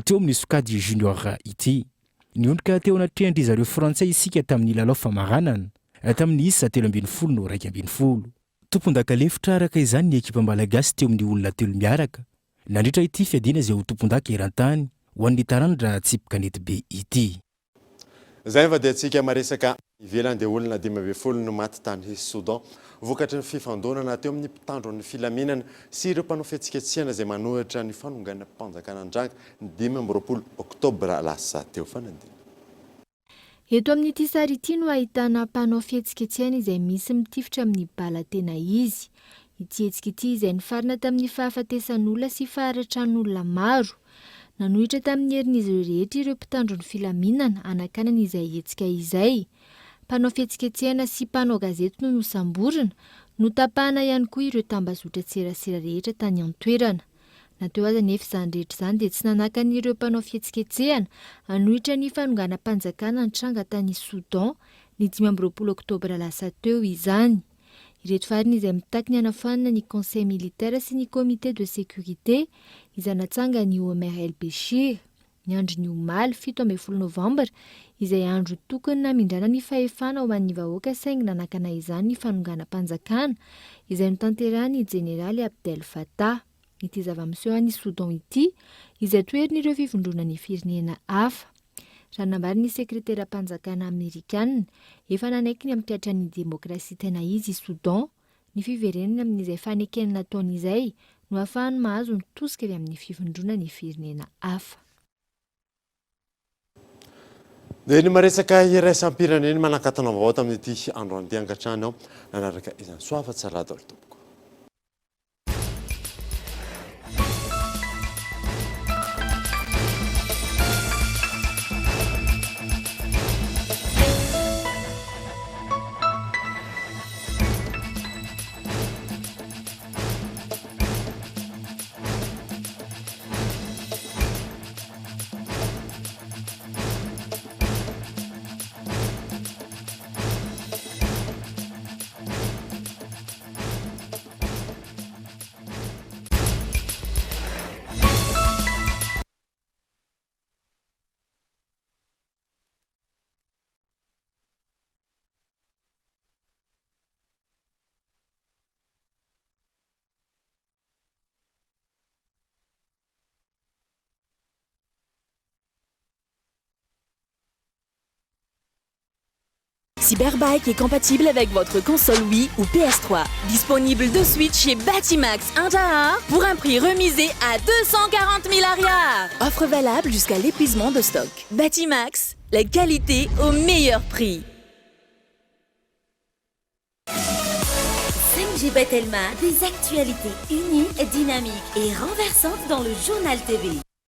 teo amin'ny sokajy junior ity. Niondrika teo anatrehan-dry zareo frantsay isika tamin'ny lalao famaranana, tamin'ny isa 13 no 11. Tompondaka lefitra araka izany ny ekipa malagasy teo amin'ny olona telo miaraka, nandritra ity fiadiana izay ho tompondaka eran-tany ho an'ny taranja tsipy kanetibe ity. Izay fa dia antsika maresaka ivelany dia olona 15 no maty tany Soudan vokatry ny fifandonana teo amin'ny mpitandro ny filaminana sy ireo mpanao fihetsiketsehana izay manohitra ny fanonganam-panjakana nitranga ny 25 oktobra lasa teo. Fanadinana. Eto amin'ity sary ity no ahitana mpanao fihetsiketsehana izay misy mitifitra amin'ny bala tena izy. Ity hetsika ity izay nifarana tamin'ny fahafatesan'olona sy faharatran'olona maro. Nanohitra tamin'ny herin'izy ireo rehetra ireo mpitandro ny filaminana hanakanana izay hetsika izay. Mpanao fihetsiketsehana sy mpanao gazety no nosamborina, notapahana ihany koa ireo tambazotran-tserasera rehetra tany an-toerana. Na teo aza anefa izany rehetra izany dia tsy nanakana ireo mpanao fihetsiketsehana hanohitra ny fanonganam-panjakana nitranga tany Soudan ny 25 oktobra lasa teo izany. Ireto farany izay mitaky ny hanafoanana ny Conseil militaire sy ny Comité de sécurité izay natsangan'i Omar El Bechir ny andron'ny omaly 17 novambra izay andro tokony namindrana ny fahefana ho an'ny vahoaka saingy nanakana izany ny fanonganam-panjakana izay notanterahin'ny jeneraly Abdel Fattah. Ity zava-miseho any Soudan ity izay toherin'ireo fivondronan'ny firenena hafa. Raha nambaran'ny sekreteram-panjakana amerikana, efa nanaiky ny hampihatra ny demokrasia tena izy i Soudan, ny fiverenany amin'izay fanekena nataony izay no ahafahany mahazo ny tosika avy amin'ny fivondronan'ny firenena hafa. Dia ny maresaka iraisam-pirenena manakatona vaovao tamin'ity androany ity ankatrano nanaraka izany. Soa fa tsara daholo tompoko. Cyberbike est compatible avec votre console Wii ou PS3. Disponible de suite chez Batimax Intahar pour un prix remisé à 240 000 ariary. Offre valable jusqu'à l'épuisement de stock. Batimax, la qualité au meilleur prix. 5G by Telma, des actualités uniques, dynamiques et renversantes dans le journal TV.